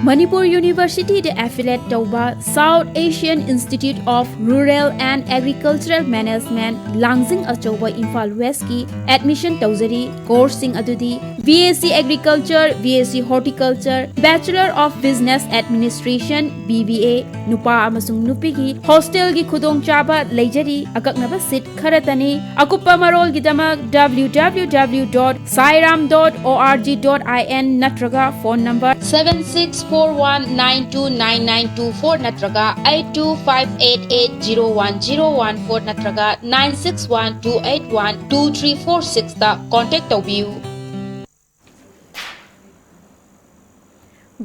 ꯃꯅꯤꯄꯨꯔ ꯌꯨꯅꯤꯚꯔꯁꯤꯇꯤꯗ ꯑꯦꯐꯤꯂꯦꯠ ꯇꯧꯕ South Asian Institute of Rural and Agricultural Management, ꯂꯥꯡꯖꯤꯡ ꯑꯆꯧꯕ, ꯏꯝꯐꯥꯜ ꯋꯦꯁꯀꯤ ꯑꯦꯗꯃꯤꯁꯟ ꯇꯧꯖꯔꯤ꯫ ꯀꯣꯔꯁꯁꯤꯡ ꯑꯗꯨꯗꯤ BSc Agriculture, BSc Horticulture, Bachelor of Business Administration, BBA, ꯅꯨꯄꯥ ꯑꯃꯁꯨꯡ ꯅꯨꯄꯤꯒꯤ ꯍꯣꯁꯇꯦꯜꯒꯤ ꯈꯨꯗꯣꯡꯆꯥꯕ ꯂꯩꯖꯔꯤ꯫ ꯑꯀꯛꯅꯕ ꯁꯤꯠ ꯈꯔꯇꯅꯤ꯫ ꯑꯀꯨꯞꯄ ꯃꯔꯣꯜꯒꯤꯗꯃꯛ W W W dot sairam dot org dot in ꯅꯠꯇ꯭ꯔꯒ phone number seven six four one nine two nine nine two four ꯅꯠꯇ꯭ꯔꯒ eight two five eight eight zero one zero one four ꯅꯠꯇ꯭ꯔꯒ nine six one two eight one two three four six ꯇ contact ꯇꯧꯕꯤꯌꯨ꯫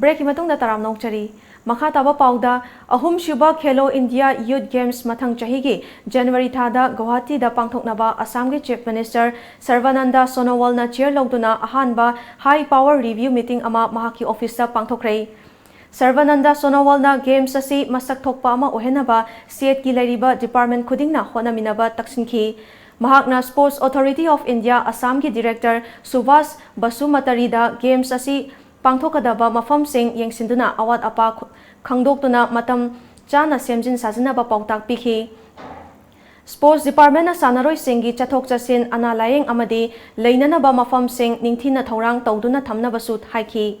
ꯕ꯭ꯔꯦꯛꯀꯤ ꯃꯇꯨꯡꯗ ꯇꯔꯥꯝꯅ ꯑꯣꯛꯆꯔꯤ꯫ ꯃꯈꯥ ꯇꯥꯕ ꯄꯥꯎꯗ, ꯑꯍꯨꯝꯁꯨꯕ ꯈꯦꯂꯣ ꯏꯟꯗꯤꯌꯥ ꯌꯨꯊ ꯒꯦꯝꯁ ꯃꯊꯪ ꯆꯍꯤꯒꯤ ꯖꯅꯋꯥꯔꯤ ꯊꯥꯗ ꯒꯧꯍꯥꯇꯤꯗ ꯄꯥꯡꯊꯣꯛꯅꯕ ꯑꯁꯥꯝꯒꯤ ꯆꯤꯐ ꯃꯤꯅꯤꯁꯇꯔ ꯁꯔꯕꯥꯅꯟꯗ ꯁꯣꯅꯣꯋꯥꯜꯅ ꯆꯤꯌꯔ ꯂꯧꯗꯨꯅ ꯑꯍꯥꯟꯕ ꯍꯥꯏ ꯄꯥꯋꯔ ꯔꯤꯚ꯭ꯌꯨ ꯃꯤꯇꯤꯡ ꯑꯃ ꯃꯍꯥꯛꯀꯤ ꯑꯣꯐꯤꯁꯇ ꯄꯥꯡꯊꯣꯛꯈ꯭ꯔꯦ꯫ ꯁꯔꯕꯥꯅꯟꯗ ꯁꯣꯅꯣꯋꯥꯜꯅ ꯒꯦꯝꯁ ꯑꯁꯤ ꯃꯁꯛ ꯊꯣꯛꯄ ꯑꯃ ꯑꯣꯏꯍꯟꯅꯕ ꯁ꯭ꯇꯦꯠꯀꯤ ꯂꯩꯔꯤꯕ ꯗꯤꯄꯥꯔꯠꯃꯦꯟꯠ ꯈꯨꯗꯤꯡꯅ ꯍꯣꯠꯅꯃꯤꯟꯅꯕ ꯇꯛꯁꯤꯟꯈꯤ꯫ ꯃꯍꯥꯛꯅ Sports Authority of India ꯑꯁꯥꯝꯒꯤ ꯗꯤꯔꯦꯛꯇꯔ ꯁꯨꯚꯥꯁ ꯕꯁꯨꯃꯇꯔꯤꯗ ꯒꯦꯝꯁ ꯑꯁꯤ ꯄꯥꯡꯊꯣꯛꯀꯗꯕ ꯃꯐꯝꯁꯤꯡ ꯌꯦꯡꯁꯤꯟꯗꯨꯅ ꯑꯋꯥꯠ ꯑꯄꯥ ꯈ-, ꯈꯪꯗꯣꯛꯇꯨꯅ ꯃꯇꯝ ꯆꯥꯅ ꯁꯦꯝꯖꯤꯟ ꯁꯥꯖꯤꯟꯅꯕ ꯄꯥꯎꯇꯥꯛ ꯄꯤꯈꯤ꯫ ꯁ꯭ꯄꯣꯔꯠꯁ ꯗꯤꯄꯥꯔꯠꯃꯦꯟꯠꯅ ꯁꯥꯟꯅꯔꯣꯏꯁꯤꯡꯒꯤ ꯆꯠꯊꯣꯛ ꯆꯠꯁꯤꯟ, ꯑꯅꯥ ꯂꯥꯌꯦꯡ ꯑꯃꯗꯤ ꯂꯩꯅꯅꯕ ꯃꯐꯝꯁꯤꯡ ꯅꯤꯡꯊꯤꯅ ꯊꯧꯔꯥꯡ ꯇꯧꯗꯨꯅ ꯊꯝꯅꯕꯁꯨ ꯍꯥꯏꯈꯤ꯫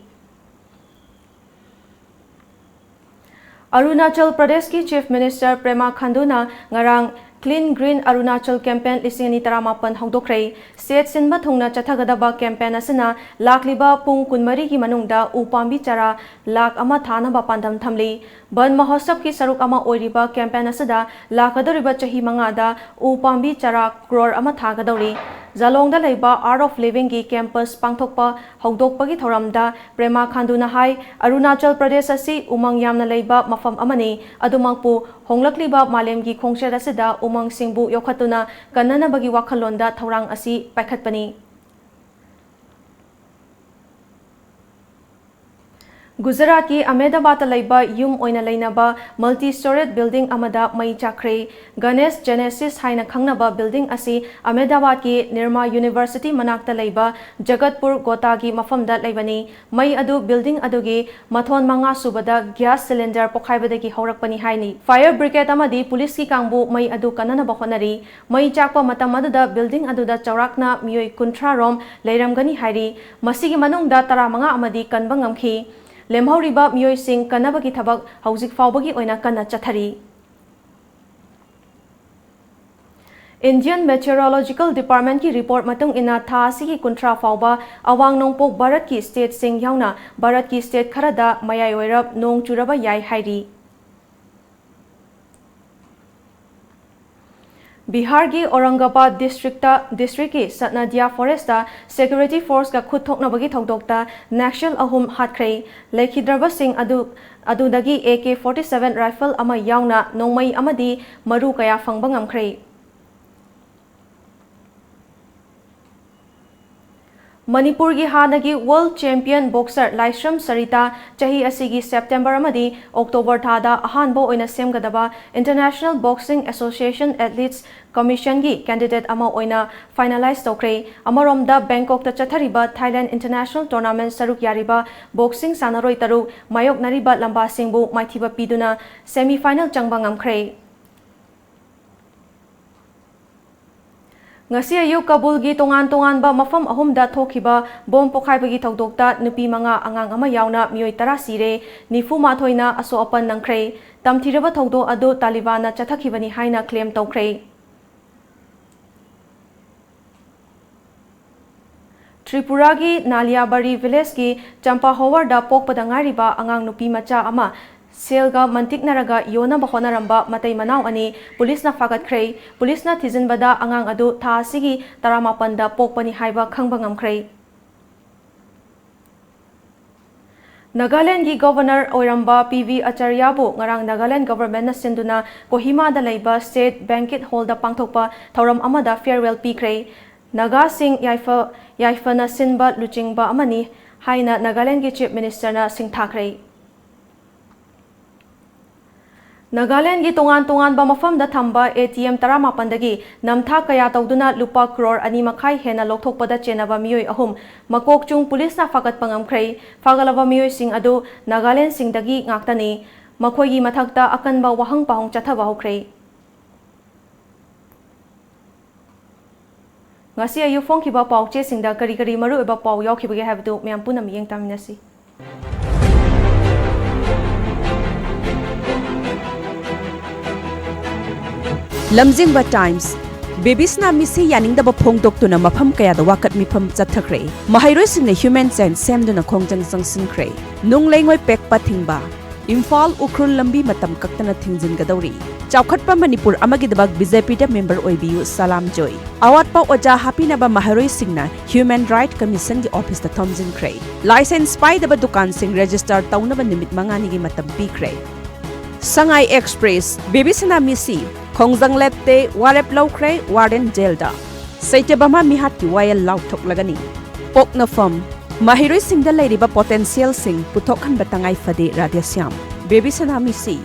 ꯑꯔꯨꯅꯥꯆꯜ ꯄ꯭ꯔꯗꯦꯁꯀꯤ ꯆꯤꯐ ꯃꯤꯅꯤꯁꯇꯔ ꯄꯦꯃꯥ ꯈꯥꯟꯗꯨꯅ ꯉꯔꯥꯡ Clean Green Arunachal Campaign ꯂꯤꯁꯤꯡ ꯑꯅꯤ ꯇꯔꯥꯃꯥꯄꯟ ꯍꯧꯗꯣꯛꯈ꯭ꯔꯦ꯫ ꯁ꯭ꯇꯦꯠ ꯁꯤꯟꯕ ꯊꯨꯡꯅ ꯆꯠꯊꯒꯗꯕ ꯀꯦꯝꯄꯦꯟ ꯑꯁꯤꯅ ꯂꯥꯛꯂꯤꯕ ꯄꯨꯡ ꯀꯨꯟꯃꯔꯤꯒꯤ ꯃꯅꯨꯡꯗ ꯎ ꯄꯥꯝꯕꯤ ꯆꯥꯔꯥ ꯂꯥꯈ ꯑꯃ ꯊꯥꯅꯕ ꯄꯥꯟꯗꯝ ꯊꯝꯂꯤ꯫ ꯕꯟ ꯃꯍꯣꯠꯁꯕꯀꯤ ꯁꯔꯨꯛ ꯑꯃ ꯑꯣꯏꯔꯤꯕ ꯀꯦꯝꯄꯦꯟ ꯑꯁꯤꯗ ꯂꯥꯛꯀꯗꯧꯔꯤꯕ ꯆꯍꯤ ꯃꯉꯥꯗ ꯎ ꯄꯥꯝꯕꯤ ꯆꯥꯔꯥ ꯀ꯭ꯔꯣꯔ ꯑꯃ ꯊꯥꯒꯗꯧꯔꯤ꯫ ꯖꯥꯂꯣꯡꯗ ꯂꯩꯕ Art of Livingꯒꯤ ꯀꯦꯝꯄꯁ ꯄꯥꯡꯊꯣꯛꯄ ꯍꯧꯗꯣꯛꯄꯒꯤ ꯊꯧꯔꯝꯗ ꯄ꯭ꯔꯦꯃꯥ ꯈꯥꯟꯗꯨꯅ ꯍꯥꯏ, ꯑꯔꯨꯅꯥꯆꯜ ꯄ꯭ꯔꯗꯦꯁ ꯑꯁꯤ ꯎꯃꯪ ꯌꯥꯝꯅ ꯂꯩꯕ ꯃꯐꯝ ꯑꯃꯅꯤ꯫ ꯑꯗꯨꯃꯛꯄꯨ ꯍꯣꯡꯂꯛꯂꯤꯕ ꯃꯥꯂꯦꯝꯒꯤ ꯈꯣꯡꯆꯠ ꯑꯁꯤꯗ ꯎꯃꯪꯁꯤꯡꯕꯨ ꯌꯣꯛꯈꯠꯇꯨꯅ ꯀꯟꯅꯅꯕꯒꯤ ꯋꯥꯈꯜꯂꯣꯟꯗ ꯊꯧꯔꯥꯡ ꯑꯁꯤ ꯄꯥꯏꯈꯠꯄꯅꯤ꯫ ꯒꯨꯖꯔꯥꯠꯀꯤ ꯑꯍꯃꯦꯗꯥꯕꯥꯗꯇ ꯂꯩꯕ ꯌꯨꯝ ꯑꯣꯏꯅ ꯂꯩꯅꯕ multi-storied building ꯑꯃꯗ ꯃꯩ ꯆꯥꯛꯈ꯭ꯔꯦ꯫ Ganesh Genesis ꯍꯥꯏꯅ ꯈꯪꯅꯕ building ꯑꯁꯤ ꯑꯍꯃꯦꯗꯥꯕꯥꯗꯀꯤ Nirma University ꯃꯅꯥꯛꯇ ꯂꯩꯕ ꯖꯒꯠꯄꯨꯔ ꯒꯣꯇꯥꯒꯤ ꯃꯐꯝꯗ ꯂꯩꯕꯅꯤ꯫ ꯃꯩ ꯑꯗꯨ building ꯑꯗꯨꯒꯤ ꯃꯊꯣꯟ ꯃꯉꯥ ꯁꯨꯕꯗ gas cylinder ꯄꯣꯈꯥꯏꯕꯗꯒꯤ ꯍꯧꯔꯛꯄꯅꯤ ꯍꯥꯏꯅꯤ꯫ Fire brigade ꯑꯃꯗꯤ ꯄꯨꯂꯤꯁꯀꯤ ꯀꯥꯡꯕꯨ ꯃꯩ ꯑꯗꯨ ꯀꯟꯅꯅꯕ ꯍꯣꯠꯅꯔꯤ꯫ ꯃꯩ ꯆꯥꯛꯄ ꯃꯇꯝ ꯑꯗꯨꯗ building ꯑꯗꯨꯗ ꯆꯥꯎꯔꯥꯛꯅ ꯃꯤꯑꯣꯏ ꯀꯨꯟꯊ꯭ꯔꯥ ꯔꯣꯝ ꯂꯩꯔꯝꯒꯅꯤ ꯍꯥꯏꯔꯤ꯫ ꯃꯁꯤꯒꯤ ꯃꯅꯨꯡꯗ ꯇꯔꯥꯃꯉꯥ ꯑꯃꯗꯤ ꯀꯟꯕ ꯉꯝꯈꯤ꯫ ꯂꯦꯝꯍꯧꯔꯤꯕ ꯃꯤꯑꯣꯏꯁꯤꯡ ꯀꯟꯅꯕꯒꯤ ꯊꯕꯛ ꯍꯧꯖꯤꯛ ꯐꯥꯎꯕꯒꯤ ꯑꯣꯏꯅ ꯀꯟꯅ ꯆꯠꯊꯔꯤ꯫ Indian Meteorological Departmentꯀꯤ report ꯃꯇꯨꯡ ꯏꯟꯅ ꯊꯥ ꯑꯁꯤꯒꯤ ꯀꯨꯟꯊ꯭ꯔꯥ ꯐꯥꯎꯕ ꯑꯋꯥꯡ ꯅꯣꯡꯄꯣꯛ ꯚꯥꯔꯠꯀꯤ stateꯁꯤꯡ ꯌꯥꯎꯅ ꯚꯥꯔꯠꯀꯤ state ꯈꯔꯗ ꯃꯌꯥꯏ ꯑꯣꯏꯔꯞ ꯅꯣꯡ ꯆꯨꯔꯕ ꯌꯥꯏ ꯍꯥꯏꯔꯤ꯫ ꯕꯤꯍꯥꯔꯒꯤ ꯑꯧꯔꯪꯒꯕꯥꯗ districtꯇ, districtꯀꯤ ꯁꯠꯅꯗꯤꯌꯥ forestꯇ security forceꯀ ꯈꯨꯠ ꯊꯣꯛꯅꯕꯒꯤ ꯊꯧꯗꯣꯛꯇ Naxal ꯑꯍꯨꯝ ꯍꯥꯠꯈ꯭ꯔꯦ꯫ ꯂꯩꯈꯤꯗ꯭ꯔꯕꯁꯤꯡ ꯑꯗꯨ, ꯑꯗꯨꯗꯒꯤ AK forty seven rifle ꯑꯃ ꯌꯥꯎꯅ ꯅꯣꯡꯃꯩ ꯑꯃꯗꯤ ꯃꯔꯨ ꯀꯌꯥ ꯐꯪꯕ ꯉꯝꯈ꯭ꯔꯦ꯫ ꯃꯅꯤꯄꯨꯔꯒꯤ ꯍꯥꯟꯅꯒꯤ world champion boxer ꯂꯥꯏꯁ꯭ꯔꯝ ꯁꯔꯤꯇꯥ ꯆꯍꯤ ꯑꯁꯤꯒꯤ September ꯑꯃꯗꯤ October ꯊꯥꯗ ꯑꯍꯥꯟꯕ ꯑꯣꯏꯅ ꯁꯦꯝꯒꯗꯕ International Boxing Association Athletes Commissionꯒꯤ candidate ꯑꯃ ꯑꯣꯏꯅ finalize ꯇꯧꯈ꯭ꯔꯦ꯫ ꯑꯃꯔꯣꯝꯗ, ꯕꯦꯡꯀꯣꯛꯇ ꯆꯠꯊꯔꯤꯕ Thailand International Tournament ꯁꯔꯨꯛ ꯌꯥꯔꯤꯕ boxing ꯁꯥꯟꯅꯔꯣꯏ ꯇꯔꯨꯛ ꯃꯥꯌꯣꯛꯅꯔꯤꯕ ꯂꯝꯕꯥꯁꯤꯡꯕꯨ ꯃꯥꯏꯊꯤꯕ ꯄꯤꯗꯨꯅ semi final ꯆꯪꯕ ꯉꯝꯈ꯭ꯔꯦ꯫ ꯉꯁꯤ ꯑꯌꯨꯛ ꯀꯥꯕꯨꯜꯒꯤ ꯇꯣꯉꯥꯟ ꯇꯣꯉꯥꯟꯕ ꯃꯐꯝ ꯑꯍꯨꯝꯗ ꯊꯣꯛꯈꯤꯕ ꯕꯣꯝ ꯄꯣꯈꯥꯏꯕꯒꯤ ꯊꯧꯗꯣꯛꯇ ꯅꯨꯄꯤ ꯃꯉꯥ, ꯑꯉꯥꯡ ꯑꯃ ꯌꯥꯎꯅ ꯃꯤꯑꯣꯏ ꯇꯔꯥ ꯁꯤꯔꯦ, ꯅꯤꯐꯨ ꯃꯥꯊꯣꯏꯅ ꯑꯁꯣꯛ ꯑꯄꯟ ꯅꯪꯈ꯭ꯔꯦ꯫ ꯇꯝꯊꯤꯔꯕ ꯊꯧꯗꯣꯛ ꯑꯗꯨ ꯇꯥꯂꯤꯕꯥꯟꯅ ꯆꯠꯊꯈꯤꯕꯅꯤ ꯍꯥꯏꯅ claim ꯇꯧꯈ꯭ꯔꯦ꯫ ꯇ꯭ꯔꯤꯄꯨꯔꯥꯒꯤ ꯅꯥꯂꯤꯌꯥꯕꯥꯔꯤ villageꯀꯤ ꯆꯝꯄꯥ ꯍꯣꯋꯔꯗ ꯄꯣꯛꯄꯗ ꯉꯥꯏꯔꯤꯕ ꯑꯉꯥꯡ ꯅꯨꯄꯤ ꯃꯆꯥ ꯑꯃ ꯁꯦꯜꯒ ꯃꯟꯇꯤꯛꯅꯔꯒ ꯌꯣꯟꯅꯕ ꯍꯣꯠꯅꯔꯝꯕ ꯃꯇꯩ ꯃꯅꯥꯎ ꯑꯅꯤ ꯄꯨꯂꯤꯁꯅ ꯐꯥꯒꯠꯈ꯭ꯔꯦ꯫ ꯄꯨꯂꯤꯁꯅ ꯊꯤꯖꯤꯟꯕꯗ ꯑꯉꯥꯡ ꯑꯗꯨ ꯊꯥ ꯑꯁꯤꯒꯤ ꯇꯔꯥꯃꯥꯄꯟꯗ ꯄꯣꯛꯄꯅꯤ ꯍꯥꯏꯕ ꯈꯪꯕ ꯉꯝꯈ꯭ꯔꯦ꯫ ꯅꯥꯒꯥꯂꯦꯟꯗꯒꯤ governor ꯑꯣꯏꯔꯝꯕ ꯄꯤ ꯚꯤ ꯑꯆꯥꯔꯌꯥꯕꯨ ꯉꯔꯥꯡ ꯅꯥꯒꯥꯂꯦꯟꯗ governmentꯅ ꯁꯤꯟꯗꯨꯅ ꯀꯣꯍꯤꯃꯥꯗ ꯂꯩꯕ state banquet hallꯗ ꯄꯥꯡꯊꯣꯛꯄ ꯊꯧꯔꯝ ꯑꯃꯗ farewell ꯄꯤꯈ꯭ꯔꯦ꯫ ꯅꯥꯒꯥꯁꯤꯡ ꯌꯥꯏꯐ-, ꯌꯥꯏꯐꯅ ꯁꯤꯟꯕ ꯂꯨꯆꯤꯡꯕ ꯑꯃꯅꯤ ꯍꯥꯏꯅ ꯅꯥꯒꯥꯂꯦꯟꯗꯒꯤ Chief Minister ꯅ ꯁꯤꯡꯊꯥꯈ꯭ꯔꯦ꯫ ꯅꯥꯒꯥꯂꯦꯟꯗꯒꯤ ꯇꯣꯉꯥꯟ ꯇꯣꯉꯥꯟꯕ ꯃꯐꯝꯗ ꯊꯝꯕ A T M ꯇꯔꯥꯃꯥꯄꯟꯗꯒꯤ ꯅꯝꯊꯥꯛ ꯀꯌꯥ ꯇꯧꯗꯨꯅ ꯂꯨꯄꯥ ꯀ꯭ꯔꯣꯔ ꯑꯅꯤ ꯃꯈꯥꯏ ꯍꯦꯟꯅ ꯂꯧꯊꯣꯛꯄꯗ ꯆꯦꯟꯅꯕ ꯃꯤꯑꯣꯏ ꯑꯍꯨꯝ ꯃꯀꯣꯛꯆꯨꯡ ꯄꯨꯂꯤꯁꯅ ꯐꯥꯒꯠꯄ ꯉꯝꯈ꯭ꯔꯦ꯫ ꯐꯥꯒꯠꯂꯕ ꯃꯤꯑꯣꯏꯁꯤꯡ ꯑꯗꯨ ꯅꯥꯒꯥꯂꯦꯟꯗꯁꯤꯡꯗꯒꯤ ꯉꯥꯛꯇꯅꯤ꯫ ꯃꯈꯣꯏꯒꯤ ꯃꯊꯛꯇ ꯑꯀꯟꯕ ꯋꯥꯍꯪ ꯄꯥꯎꯍꯪ ꯆꯠꯊꯕ ꯍꯧꯈ꯭ꯔꯦ꯫ ꯉꯁꯤ ꯑꯌꯨꯛ ꯐꯣꯡꯈꯤꯕ ꯄꯥꯎ ꯆꯦꯁꯤꯡꯗ ꯀꯔꯤ ꯀꯔꯤ ꯃꯔꯨꯑꯣꯏꯕ ꯄꯥꯎ ꯌꯥꯎꯈꯤꯕꯒꯦ ꯍꯥꯏꯕꯗꯨ ꯃꯌꯥꯝ ꯄꯨꯟꯅ ꯃꯤꯠꯌꯦꯡ ꯇꯥꯃꯤꯟꯅꯁꯤ꯫ ꯂꯝꯖꯤꯡꯕ ꯇꯥꯏꯝꯁ꯫ ꯕꯦꯕꯤꯁꯅꯥ ꯃꯤꯁꯤ ꯌꯥꯅꯤꯡꯗꯕ ꯐꯣꯡꯗꯣꯛꯇꯨꯅ ꯃꯐꯝ ꯀꯌꯥꯗ ꯋꯥꯀꯠ ꯃꯤꯐꯝ ꯆꯠꯊꯈ꯭ꯔꯦ꯫ ꯃꯍꯩꯔꯣꯏꯁꯤꯡꯅ human chain ꯁꯦꯝꯗꯨꯅ ꯈꯣꯡꯖꯪ ꯆꯪꯁꯤꯟꯈ꯭ꯔꯦ꯫ ꯅꯨꯡ ꯂꯩꯉꯣꯏ ꯄꯦꯛꯄ ꯊꯤꯡꯕ꯫ ꯏꯝꯐꯥꯜ ꯎꯈ꯭ꯔꯨꯜ ꯂꯝꯕꯤ ꯃꯇꯝ ꯀꯛꯇꯅ ꯊꯤꯡꯖꯤꯟꯒꯗꯧꯔꯤ꯫ ꯆꯥꯎꯈꯠꯄ ꯃꯅꯤꯄꯨꯔ ꯑꯃꯒꯤꯗꯃꯛ BJP ꯗ member ꯑꯣꯏꯕꯤꯌꯨ, ꯁꯂꯥꯝ ꯖꯣꯏ꯫ ꯑꯋꯥꯠꯄ ꯑꯣꯖꯥ ꯍꯥꯞꯄꯤꯅꯕ ꯃꯍꯩꯔꯣꯏꯁꯤꯡꯅ Human Right Commission ꯒꯤ office ꯇ ꯊꯣꯝꯖꯤꯟꯈ꯭ꯔꯦ꯫ License ꯄꯥꯏꯗꯕ ꯗꯨꯀꯥꯟꯁꯤꯡ register ꯇꯧꯅꯕ ꯅꯨꯃꯤꯠ ꯃꯉꯥꯅꯤꯒꯤ ꯃꯇꯝ ꯄꯤꯈ꯭ꯔꯦ꯫ ꯁꯉꯥꯏ ꯑꯦꯛꯁꯄ꯭ꯔꯦꯁ꯫ ꯕꯦꯕꯤꯁꯅꯥ ꯃꯤꯁꯤ ꯈꯣꯡꯖꯪ ꯂꯦꯞꯇꯦ, ꯋꯥꯔꯦꯞ ꯂꯧꯈ꯭ꯔꯦ ꯋꯥꯔꯦꯟ ꯖꯦꯜꯗ꯫ ꯁꯩꯇꯕꯃꯥ ꯃꯤꯍꯥꯠꯀꯤ ꯋꯥꯌꯦꯜ ꯂꯥꯎꯊꯣꯛꯂꯒꯅꯤ꯫ ꯄꯣꯛꯅꯐꯝ꯫ ꯃꯍꯩꯔꯣꯏꯁꯤꯡꯗ ꯂꯩꯔꯤꯕ potential ꯁꯤꯡ ꯄꯨꯊꯣꯛꯍꯟꯕ ꯇꯉꯥꯏ ꯐꯗꯦ, ꯔꯥꯙꯦꯁ꯭ꯌꯥꯝ꯫ ꯕꯦꯕꯤꯁꯅꯥ ꯃꯤꯁꯤ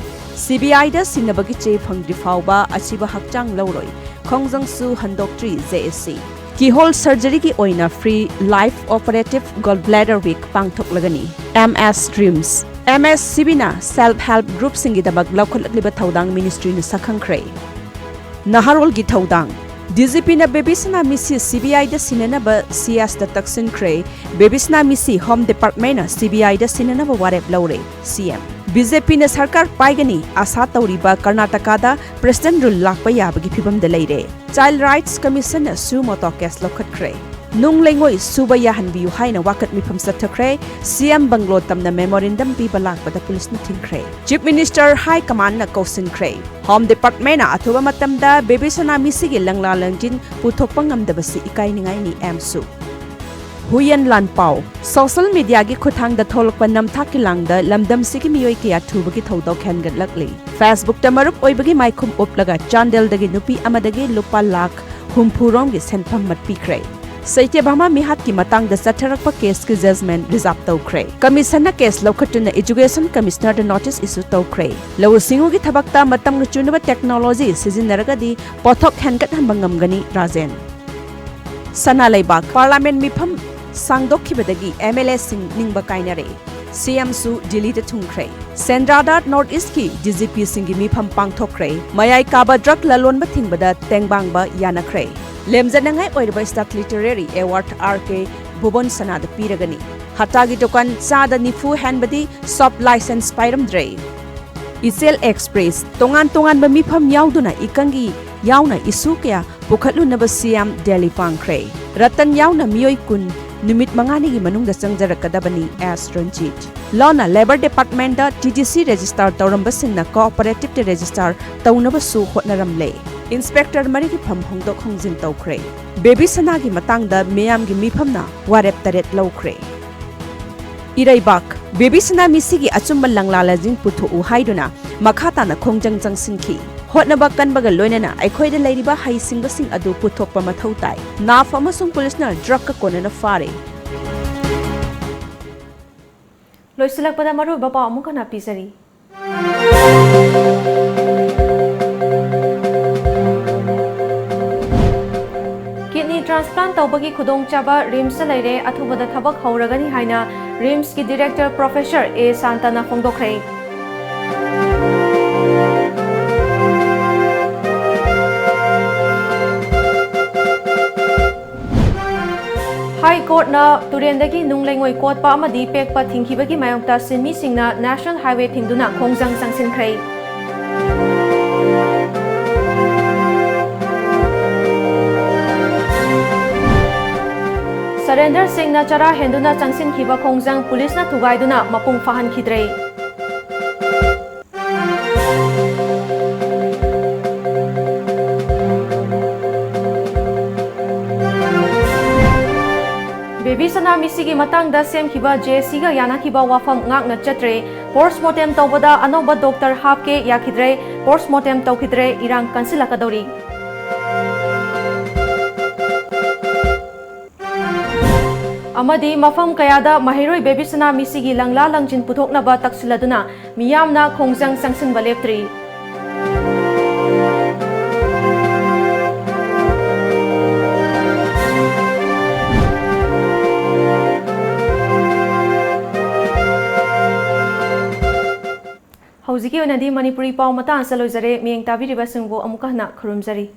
CBI ꯗ ꯁꯤꯟꯅꯕꯒꯤ ꯆꯦ ꯐꯪꯗ꯭ꯔꯤ ꯐꯥꯎꯕ ꯑꯁꯤꯕ ꯍꯛꯆꯥꯡ ꯂꯧꯔꯣꯏ, ꯈꯣꯡꯖꯪꯁꯨ ꯍꯟꯗꯣꯛꯇ꯭ꯔꯤ JAC꯫ Keyhole surgery ꯒꯤ ꯑꯣꯏꯅ free life operative gallbladder week ꯄꯥꯡꯊꯣꯛꯂꯒꯅꯤ꯫ MS RIMS꯫ MSCB ꯅ self help group ꯁꯤꯡꯒꯤꯗꯃꯛ ꯂꯧꯈꯠꯂꯛꯂꯤꯕ ꯊꯧꯗꯥꯡ ministry ꯅ ꯁꯛꯈꯪꯈ꯭ꯔꯦ꯫ ꯅꯍꯥꯔꯣꯜꯒꯤ ꯊꯧꯗꯥꯡ꯫ DGP ꯅ ꯕꯦꯕꯤꯁꯅꯥ ꯃꯤꯁꯤ CBI ꯗ ꯁꯤꯟꯅꯅꯕ CS ꯇ ꯇꯛꯁꯤꯟꯈ꯭ꯔꯦ꯫ ꯕꯦꯕꯤꯁꯅꯥ ꯃꯤꯁꯤ Home Department ꯅ CBI ꯗ ꯁꯤꯟꯅꯅꯕ ꯋꯥꯔꯦꯞ ꯂꯧꯔꯦ, CM꯫ BJP ꯅ ꯁꯔꯀꯥꯔ ꯄꯥꯏꯒꯅꯤ ꯑꯥꯁꯥ ꯇꯧꯔꯤꯕ ꯀꯔꯅꯥꯇꯀꯥꯗ President rule ꯂꯥꯛꯄ ꯌꯥꯕꯒꯤ ꯐꯤꯚꯝꯗ ꯂꯩꯔꯦ꯫ Child Rights Commission ꯅ suo motu case ꯂꯧꯈꯠꯈ꯭ꯔꯦ꯫ ꯅꯨꯡ ꯂꯩꯉꯣꯏ ꯁꯨꯕ ꯌꯥꯍꯟꯕꯤꯌꯨ ꯍꯥꯏꯅ ꯋꯥꯀꯠ ꯃꯤꯐꯝ ꯆꯠꯊꯈ꯭ꯔꯦ꯫ CM bungalow ꯇꯝꯅ memorandum ꯄꯤꯕ ꯂꯥꯛꯄꯗ ꯄꯨꯂꯤꯁꯅ ꯊꯤꯡꯈ꯭ꯔꯦ꯫ Chief Minister High Command ꯅ ꯀꯧꯁꯤꯟꯈ꯭ꯔꯦ꯫ Home Department ꯅ ꯑꯊꯨꯕ ꯃꯇꯝꯗ ꯕꯦꯕꯤꯁꯅꯥ ꯃꯤꯁꯤꯒꯤ ꯂꯪꯂꯥ ꯂꯪꯖꯤꯟ ꯄꯨꯊꯣꯛꯄ ꯉꯝꯗꯕꯁꯤ ꯏꯀꯥꯏꯅꯤꯡꯉꯥꯏꯅꯤ, ꯑꯦꯝꯁꯨ꯫ ꯍꯨꯏꯌꯦꯟ ꯂꯥꯟꯄꯥꯎ꯫ Social media ꯒꯤ ꯈꯨꯠꯊꯥꯡꯗ ꯊꯣꯛꯂꯛꯄ ꯅꯝꯊꯥꯛꯀꯤ ꯂꯥꯡꯗ ꯂꯝꯗꯝꯁꯤꯒꯤ ꯃꯤꯑꯣꯏ ꯀꯌꯥ ꯊꯨꯕꯒꯤ ꯊꯧꯗꯣꯛ ꯍꯦꯟꯒꯠꯂꯛꯂꯤ꯫ Facebook ꯇ ꯃꯔꯨꯞ ꯑꯣꯏꯕꯒꯤ ꯃꯥꯏꯈꯨꯝ ꯎꯞꯂꯒ ꯆꯥꯟꯗꯦꯜꯗꯒꯤ ꯅꯨꯄꯤ ꯑꯃꯗꯒꯤ ꯂꯨꯄꯥ ꯂꯥꯈ ꯍꯨꯝꯐꯨ ꯔꯣꯝꯒꯤ ꯁꯦꯟꯐꯝ ꯃꯠꯄꯤꯈ꯭ꯔꯦ꯫ ꯁꯇ꯭ꯌꯚꯥꯃꯥ ꯃꯤꯍꯥꯠꯀꯤ ꯃꯇꯥꯡꯗ ꯆꯠꯊꯔꯛꯄ ꯀꯦꯁꯀꯤ ꯖꯖꯃꯦꯟ ꯔꯤꯖꯥꯔꯚ ꯇꯧꯈ꯭ꯔꯦ꯫ ꯀꯃꯤꯁꯟꯅ ꯀꯦꯁ ꯂꯧꯈꯠꯇꯨꯅ ꯏꯖꯨꯀꯦꯁꯟ ꯀꯃꯤꯁꯅꯔꯗ ꯅꯣꯇꯤꯁ ꯏꯁꯨ ꯇꯧꯈ꯭ꯔꯦ꯫ ꯂꯧꯎ ꯁꯤꯡꯎꯒꯤ ꯊꯕꯛꯇ ꯃꯇꯝꯒ ꯆꯨꯅꯕ ꯇꯦꯛꯅꯣꯂꯣꯖꯤ ꯁꯤꯖꯤꯟꯅꯔꯒꯗꯤ ꯄꯣꯠꯊꯣꯛ ꯍꯦꯟꯒꯠꯍꯟꯕ ꯉꯝꯒꯅꯤ, ꯔꯥꯖꯦꯟ꯫ ꯁꯅꯥ ꯂꯩꯕꯥꯛ ꯄꯥꯔꯂꯥꯃꯦꯟ ꯃꯤꯐꯝ ꯁꯥꯡꯗꯣꯛꯈꯤꯕꯗꯒꯤ ꯑꯦꯝ ꯑꯦꯜ ꯑꯦꯁꯤꯡ ꯅꯤꯡꯕ ꯀꯥꯏꯅꯔꯦ꯫ ꯁꯤ ꯑꯦꯝꯁꯨ ꯗꯤꯜꯂꯤꯗ ꯊꯨꯡꯈ꯭ꯔꯦ꯫ ꯁꯦꯟꯗ꯭ꯔꯥꯗ ꯅꯣꯔꯠ ꯏꯁ꯭ꯠꯀꯤ ꯗꯤ ꯖꯤ ꯄꯤꯁꯤꯡꯒꯤ ꯃꯤꯐꯝ ꯄꯥꯡꯊꯣꯛꯈ꯭ꯔꯦ꯫ ꯃꯌꯥꯏ ꯀꯥꯕ ꯗ꯭ꯔꯒ ꯂꯂꯣꯟꯕ ꯊꯤꯡꯕꯗ ꯇꯦꯡꯕꯥꯡꯕ ꯌꯥꯅꯈ꯭ꯔꯦ꯫ ꯂꯦꯝꯖꯅꯉꯥꯏ ꯑꯣꯏꯔꯕ ꯁ꯭ꯇꯥꯐ ꯂꯤꯇꯔꯦꯔꯤ ꯑꯦꯋꯥꯔꯗ ꯑꯥꯔ ꯀꯦ ꯚꯨꯕꯟ ꯁꯅꯥꯗ ꯄꯤꯔꯒꯅꯤ꯫ ꯍꯠꯇꯥꯒꯤ ꯗꯨꯀꯥꯟ ꯆꯥꯗ ꯅꯤꯐꯨ ꯍꯦꯟꯕꯗꯤ ꯁꯣꯞ ꯂꯥꯏꯁꯦꯟꯁ ꯄꯥꯏꯔꯝꯗ꯭ꯔꯦ꯫ ꯏꯆꯦꯜ ꯑꯦꯛꯁꯄ꯭ꯔꯦꯁ ꯇꯣꯉꯥꯟ ꯇꯣꯉꯥꯟꯕ ꯃꯤꯐꯝ ꯌꯥꯎꯗꯨꯅ ꯏꯀꯪꯒꯤ ꯌꯥꯎꯅ ꯏꯁꯨ ꯀꯌꯥ ꯄꯨꯈꯠꯂꯨꯅꯕ ꯁꯤ ꯑꯦꯝ ꯗꯦꯜꯂꯤ ꯄꯥꯡꯈ꯭ꯔꯦ꯫ ꯔꯇꯟ ꯌꯥꯎꯅ ꯃꯤꯑꯣꯏ ꯀꯨꯟ ꯅꯨꯃꯤꯠ ꯃꯉꯥꯅꯤꯒꯤ ꯃꯅꯨꯡꯗ ꯆꯪꯖꯔꯛꯀꯗꯕꯅꯤ, ꯑꯦꯁ ꯔꯟꯖꯤꯠ꯫ ꯂꯣꯅ ꯂꯦꯕꯔ ꯗꯤꯄꯥꯔꯠꯃꯦꯟꯗ ꯇꯤ ꯗꯤ ꯁꯤ ꯔꯦꯖꯤꯁꯇꯥꯔ ꯇꯧꯔꯝꯕꯁꯤꯡꯅ ꯀꯣꯑꯣꯄꯔꯦꯇꯤꯚꯇ ꯔꯦꯖꯤꯁꯇꯥꯔ ꯇꯧꯅꯕꯁꯨ ꯍꯣꯠꯅꯔꯝꯂꯦ꯫ ꯏꯟꯁꯄꯦꯛꯇꯔ ꯃꯔꯤꯒꯤ ꯐꯝ ꯍꯣꯡꯗꯣꯛ ꯍꯣꯡꯖꯤꯟ ꯇꯧꯈ꯭ꯔꯦ꯫ ꯕꯦꯕꯤ ꯁꯅꯥꯒꯤ ꯃꯇꯥꯡꯗ ꯃꯤꯌꯥꯝꯒꯤ ꯃꯤꯐꯝꯅ ꯋꯥꯔꯦꯞ ꯇꯔꯦꯠ ꯂꯧꯈ꯭ꯔꯦ꯫ ꯏꯔꯩꯕꯥꯛ, ꯕꯦꯕꯤ ꯁꯅꯥ ꯃꯤꯁꯤꯒꯤ ꯑꯆꯨꯝꯕ ꯂꯪꯂꯥ ꯂꯥꯏꯖꯤꯡ ꯄꯨꯊꯣꯛꯎ ꯍꯥꯏꯗꯨꯅ ꯃꯈꯥ ꯇꯥꯅ ꯈꯣꯡꯖꯪ ꯆꯪꯁꯤꯟꯈꯤ꯫ ꯍꯣꯠꯅꯕ ꯀꯟꯕꯒ ꯂꯣꯏꯅꯅ ꯑꯩꯈꯣꯏꯗ ꯂꯩꯔꯤꯕ ꯍꯩꯁꯤꯡꯕꯁꯤꯡ ꯑꯗꯨ ꯄꯨꯊꯣꯛꯄ ꯃꯊꯧ ꯇꯥꯏ꯫ ꯅꯥꯐ ꯑꯃꯁꯨꯡ ꯄꯨꯂꯤꯁꯅ ꯗ꯭ꯔꯒꯀ ꯀꯣꯟꯅꯅ ꯐꯥꯔꯦ꯫ ꯂꯣꯏꯁꯤꯜꯂꯛꯄꯗ ꯃꯔꯨꯑꯣꯏꯕ ꯄꯥꯎ ꯑꯃꯨꯛ ꯍꯟꯅ ꯄꯤꯖꯔꯤ꯫ ꯀꯤꯗꯅꯤ ꯇ꯭ꯔꯥꯟꯁꯄ꯭ꯂꯥꯟꯠ ꯇꯧꯕꯒꯤ ꯈꯨꯗꯣꯡꯆꯥꯕ ꯔꯤꯝꯁꯇ ꯂꯩꯔꯦ, ꯑꯊꯨꯕꯗ ꯊꯕꯛ ꯍꯧꯔꯒꯅꯤ ꯍꯥꯏꯅ ꯔꯤꯝꯁꯀꯤ ꯗꯤꯔꯦꯛꯇꯔ ꯄ꯭ꯔꯣꯐꯦꯁꯔ ꯑꯦ ꯁꯥꯟꯇꯅ ꯐꯣꯡꯗꯣꯛꯈ꯭ꯔꯦ꯫ ꯍꯥꯏ ꯀꯣꯔꯠꯅ ꯇꯨꯔꯦꯟꯗꯒꯤ ꯅꯨꯡ ꯂꯩꯉꯣꯏ ꯀꯣꯠꯄ ꯑꯃꯗꯤ ꯄꯦꯛꯄ ꯊꯤꯡꯈꯤꯕꯒꯤ ꯃꯥꯌꯣꯛꯇ ꯁꯤꯟꯃꯤꯁꯤꯡꯅ ꯅꯦꯁꯅꯦꯜ ꯍꯥꯏꯋꯦ ꯊꯤꯡꯗꯨꯅ ꯈꯣꯡꯖꯪ ꯆꯪꯁꯤꯟꯈ꯭ꯔꯦ꯫ ꯁꯔꯦꯟꯗꯔꯁꯤꯡꯅ ꯆꯔꯥ ꯍꯦꯟꯗꯨꯅ ꯆꯪꯁꯤꯟꯈꯤꯕ ꯈꯣꯡꯖꯪ ꯄꯨꯂꯤꯁꯅ ꯊꯨꯒꯥꯏꯗꯨꯅ ꯃꯄꯨꯡ ꯐꯥꯍꯟꯈꯤꯗ꯭ꯔꯦ꯫ ꯕꯦꯕꯤ ꯁꯅꯥ ꯃꯤꯁꯤꯒꯤ ꯃꯇꯥꯡꯗ ꯁꯦꯝꯈꯤꯕ ꯖꯦ ꯁꯤꯒ ꯌꯥꯅꯈꯤꯕ ꯋꯥꯐꯝ ꯉꯥꯛꯅ ꯆꯠꯇ꯭ꯔꯦ꯫ ꯄꯣꯁ꯭ꯠꯃꯣꯔꯇꯦꯝ ꯇꯧꯕꯗ ꯑꯅꯧꯕ ꯗꯣꯛꯇꯔ ꯍꯥꯞꯀꯦ ꯌꯥꯈꯤꯗ꯭ꯔꯦ꯫ ꯄꯣꯁ꯭ꯠꯃꯣꯔꯇꯦꯝ ꯇꯧꯈꯤꯗ꯭ꯔꯦ꯫ ꯏꯔꯥꯡ ꯀꯟꯁꯤꯜꯂꯛꯀꯗꯧꯔꯤ꯫ ꯑꯃꯗꯤ ꯃꯐꯝ ꯀꯌꯥꯗ ꯃꯍꯩꯔꯣꯏ ꯕꯦꯕꯤꯁꯅꯥ ꯃꯤꯁꯤꯒꯤ ꯂꯪꯂꯥ ꯂꯪꯖꯤꯟ ꯄꯨꯊꯣꯛꯅꯕ ꯇꯛꯁꯤꯜꯂꯗꯨꯅ ꯃꯤꯌꯥꯝꯅ ꯈꯣꯡꯖꯪ ꯆꯪꯁꯤꯟꯕ ꯂꯦꯞꯇ꯭ꯔꯤ꯫ ꯍꯧꯖꯤꯛꯀꯤ ꯑꯣꯏꯅꯗꯤ ꯃꯅꯤꯄꯨꯔꯤ ꯄꯥꯎ ꯃꯇꯥꯡ ꯑꯁꯤꯗ ꯂꯣꯏꯖꯔꯦ꯫ ꯃꯤꯠꯌꯦꯡ ꯇꯥꯕꯤꯔꯤꯕꯁꯤꯡꯕꯨ ꯑꯃꯨꯛꯀ ꯍꯟꯅ ꯈꯨꯔꯨꯝꯖꯔꯤ꯫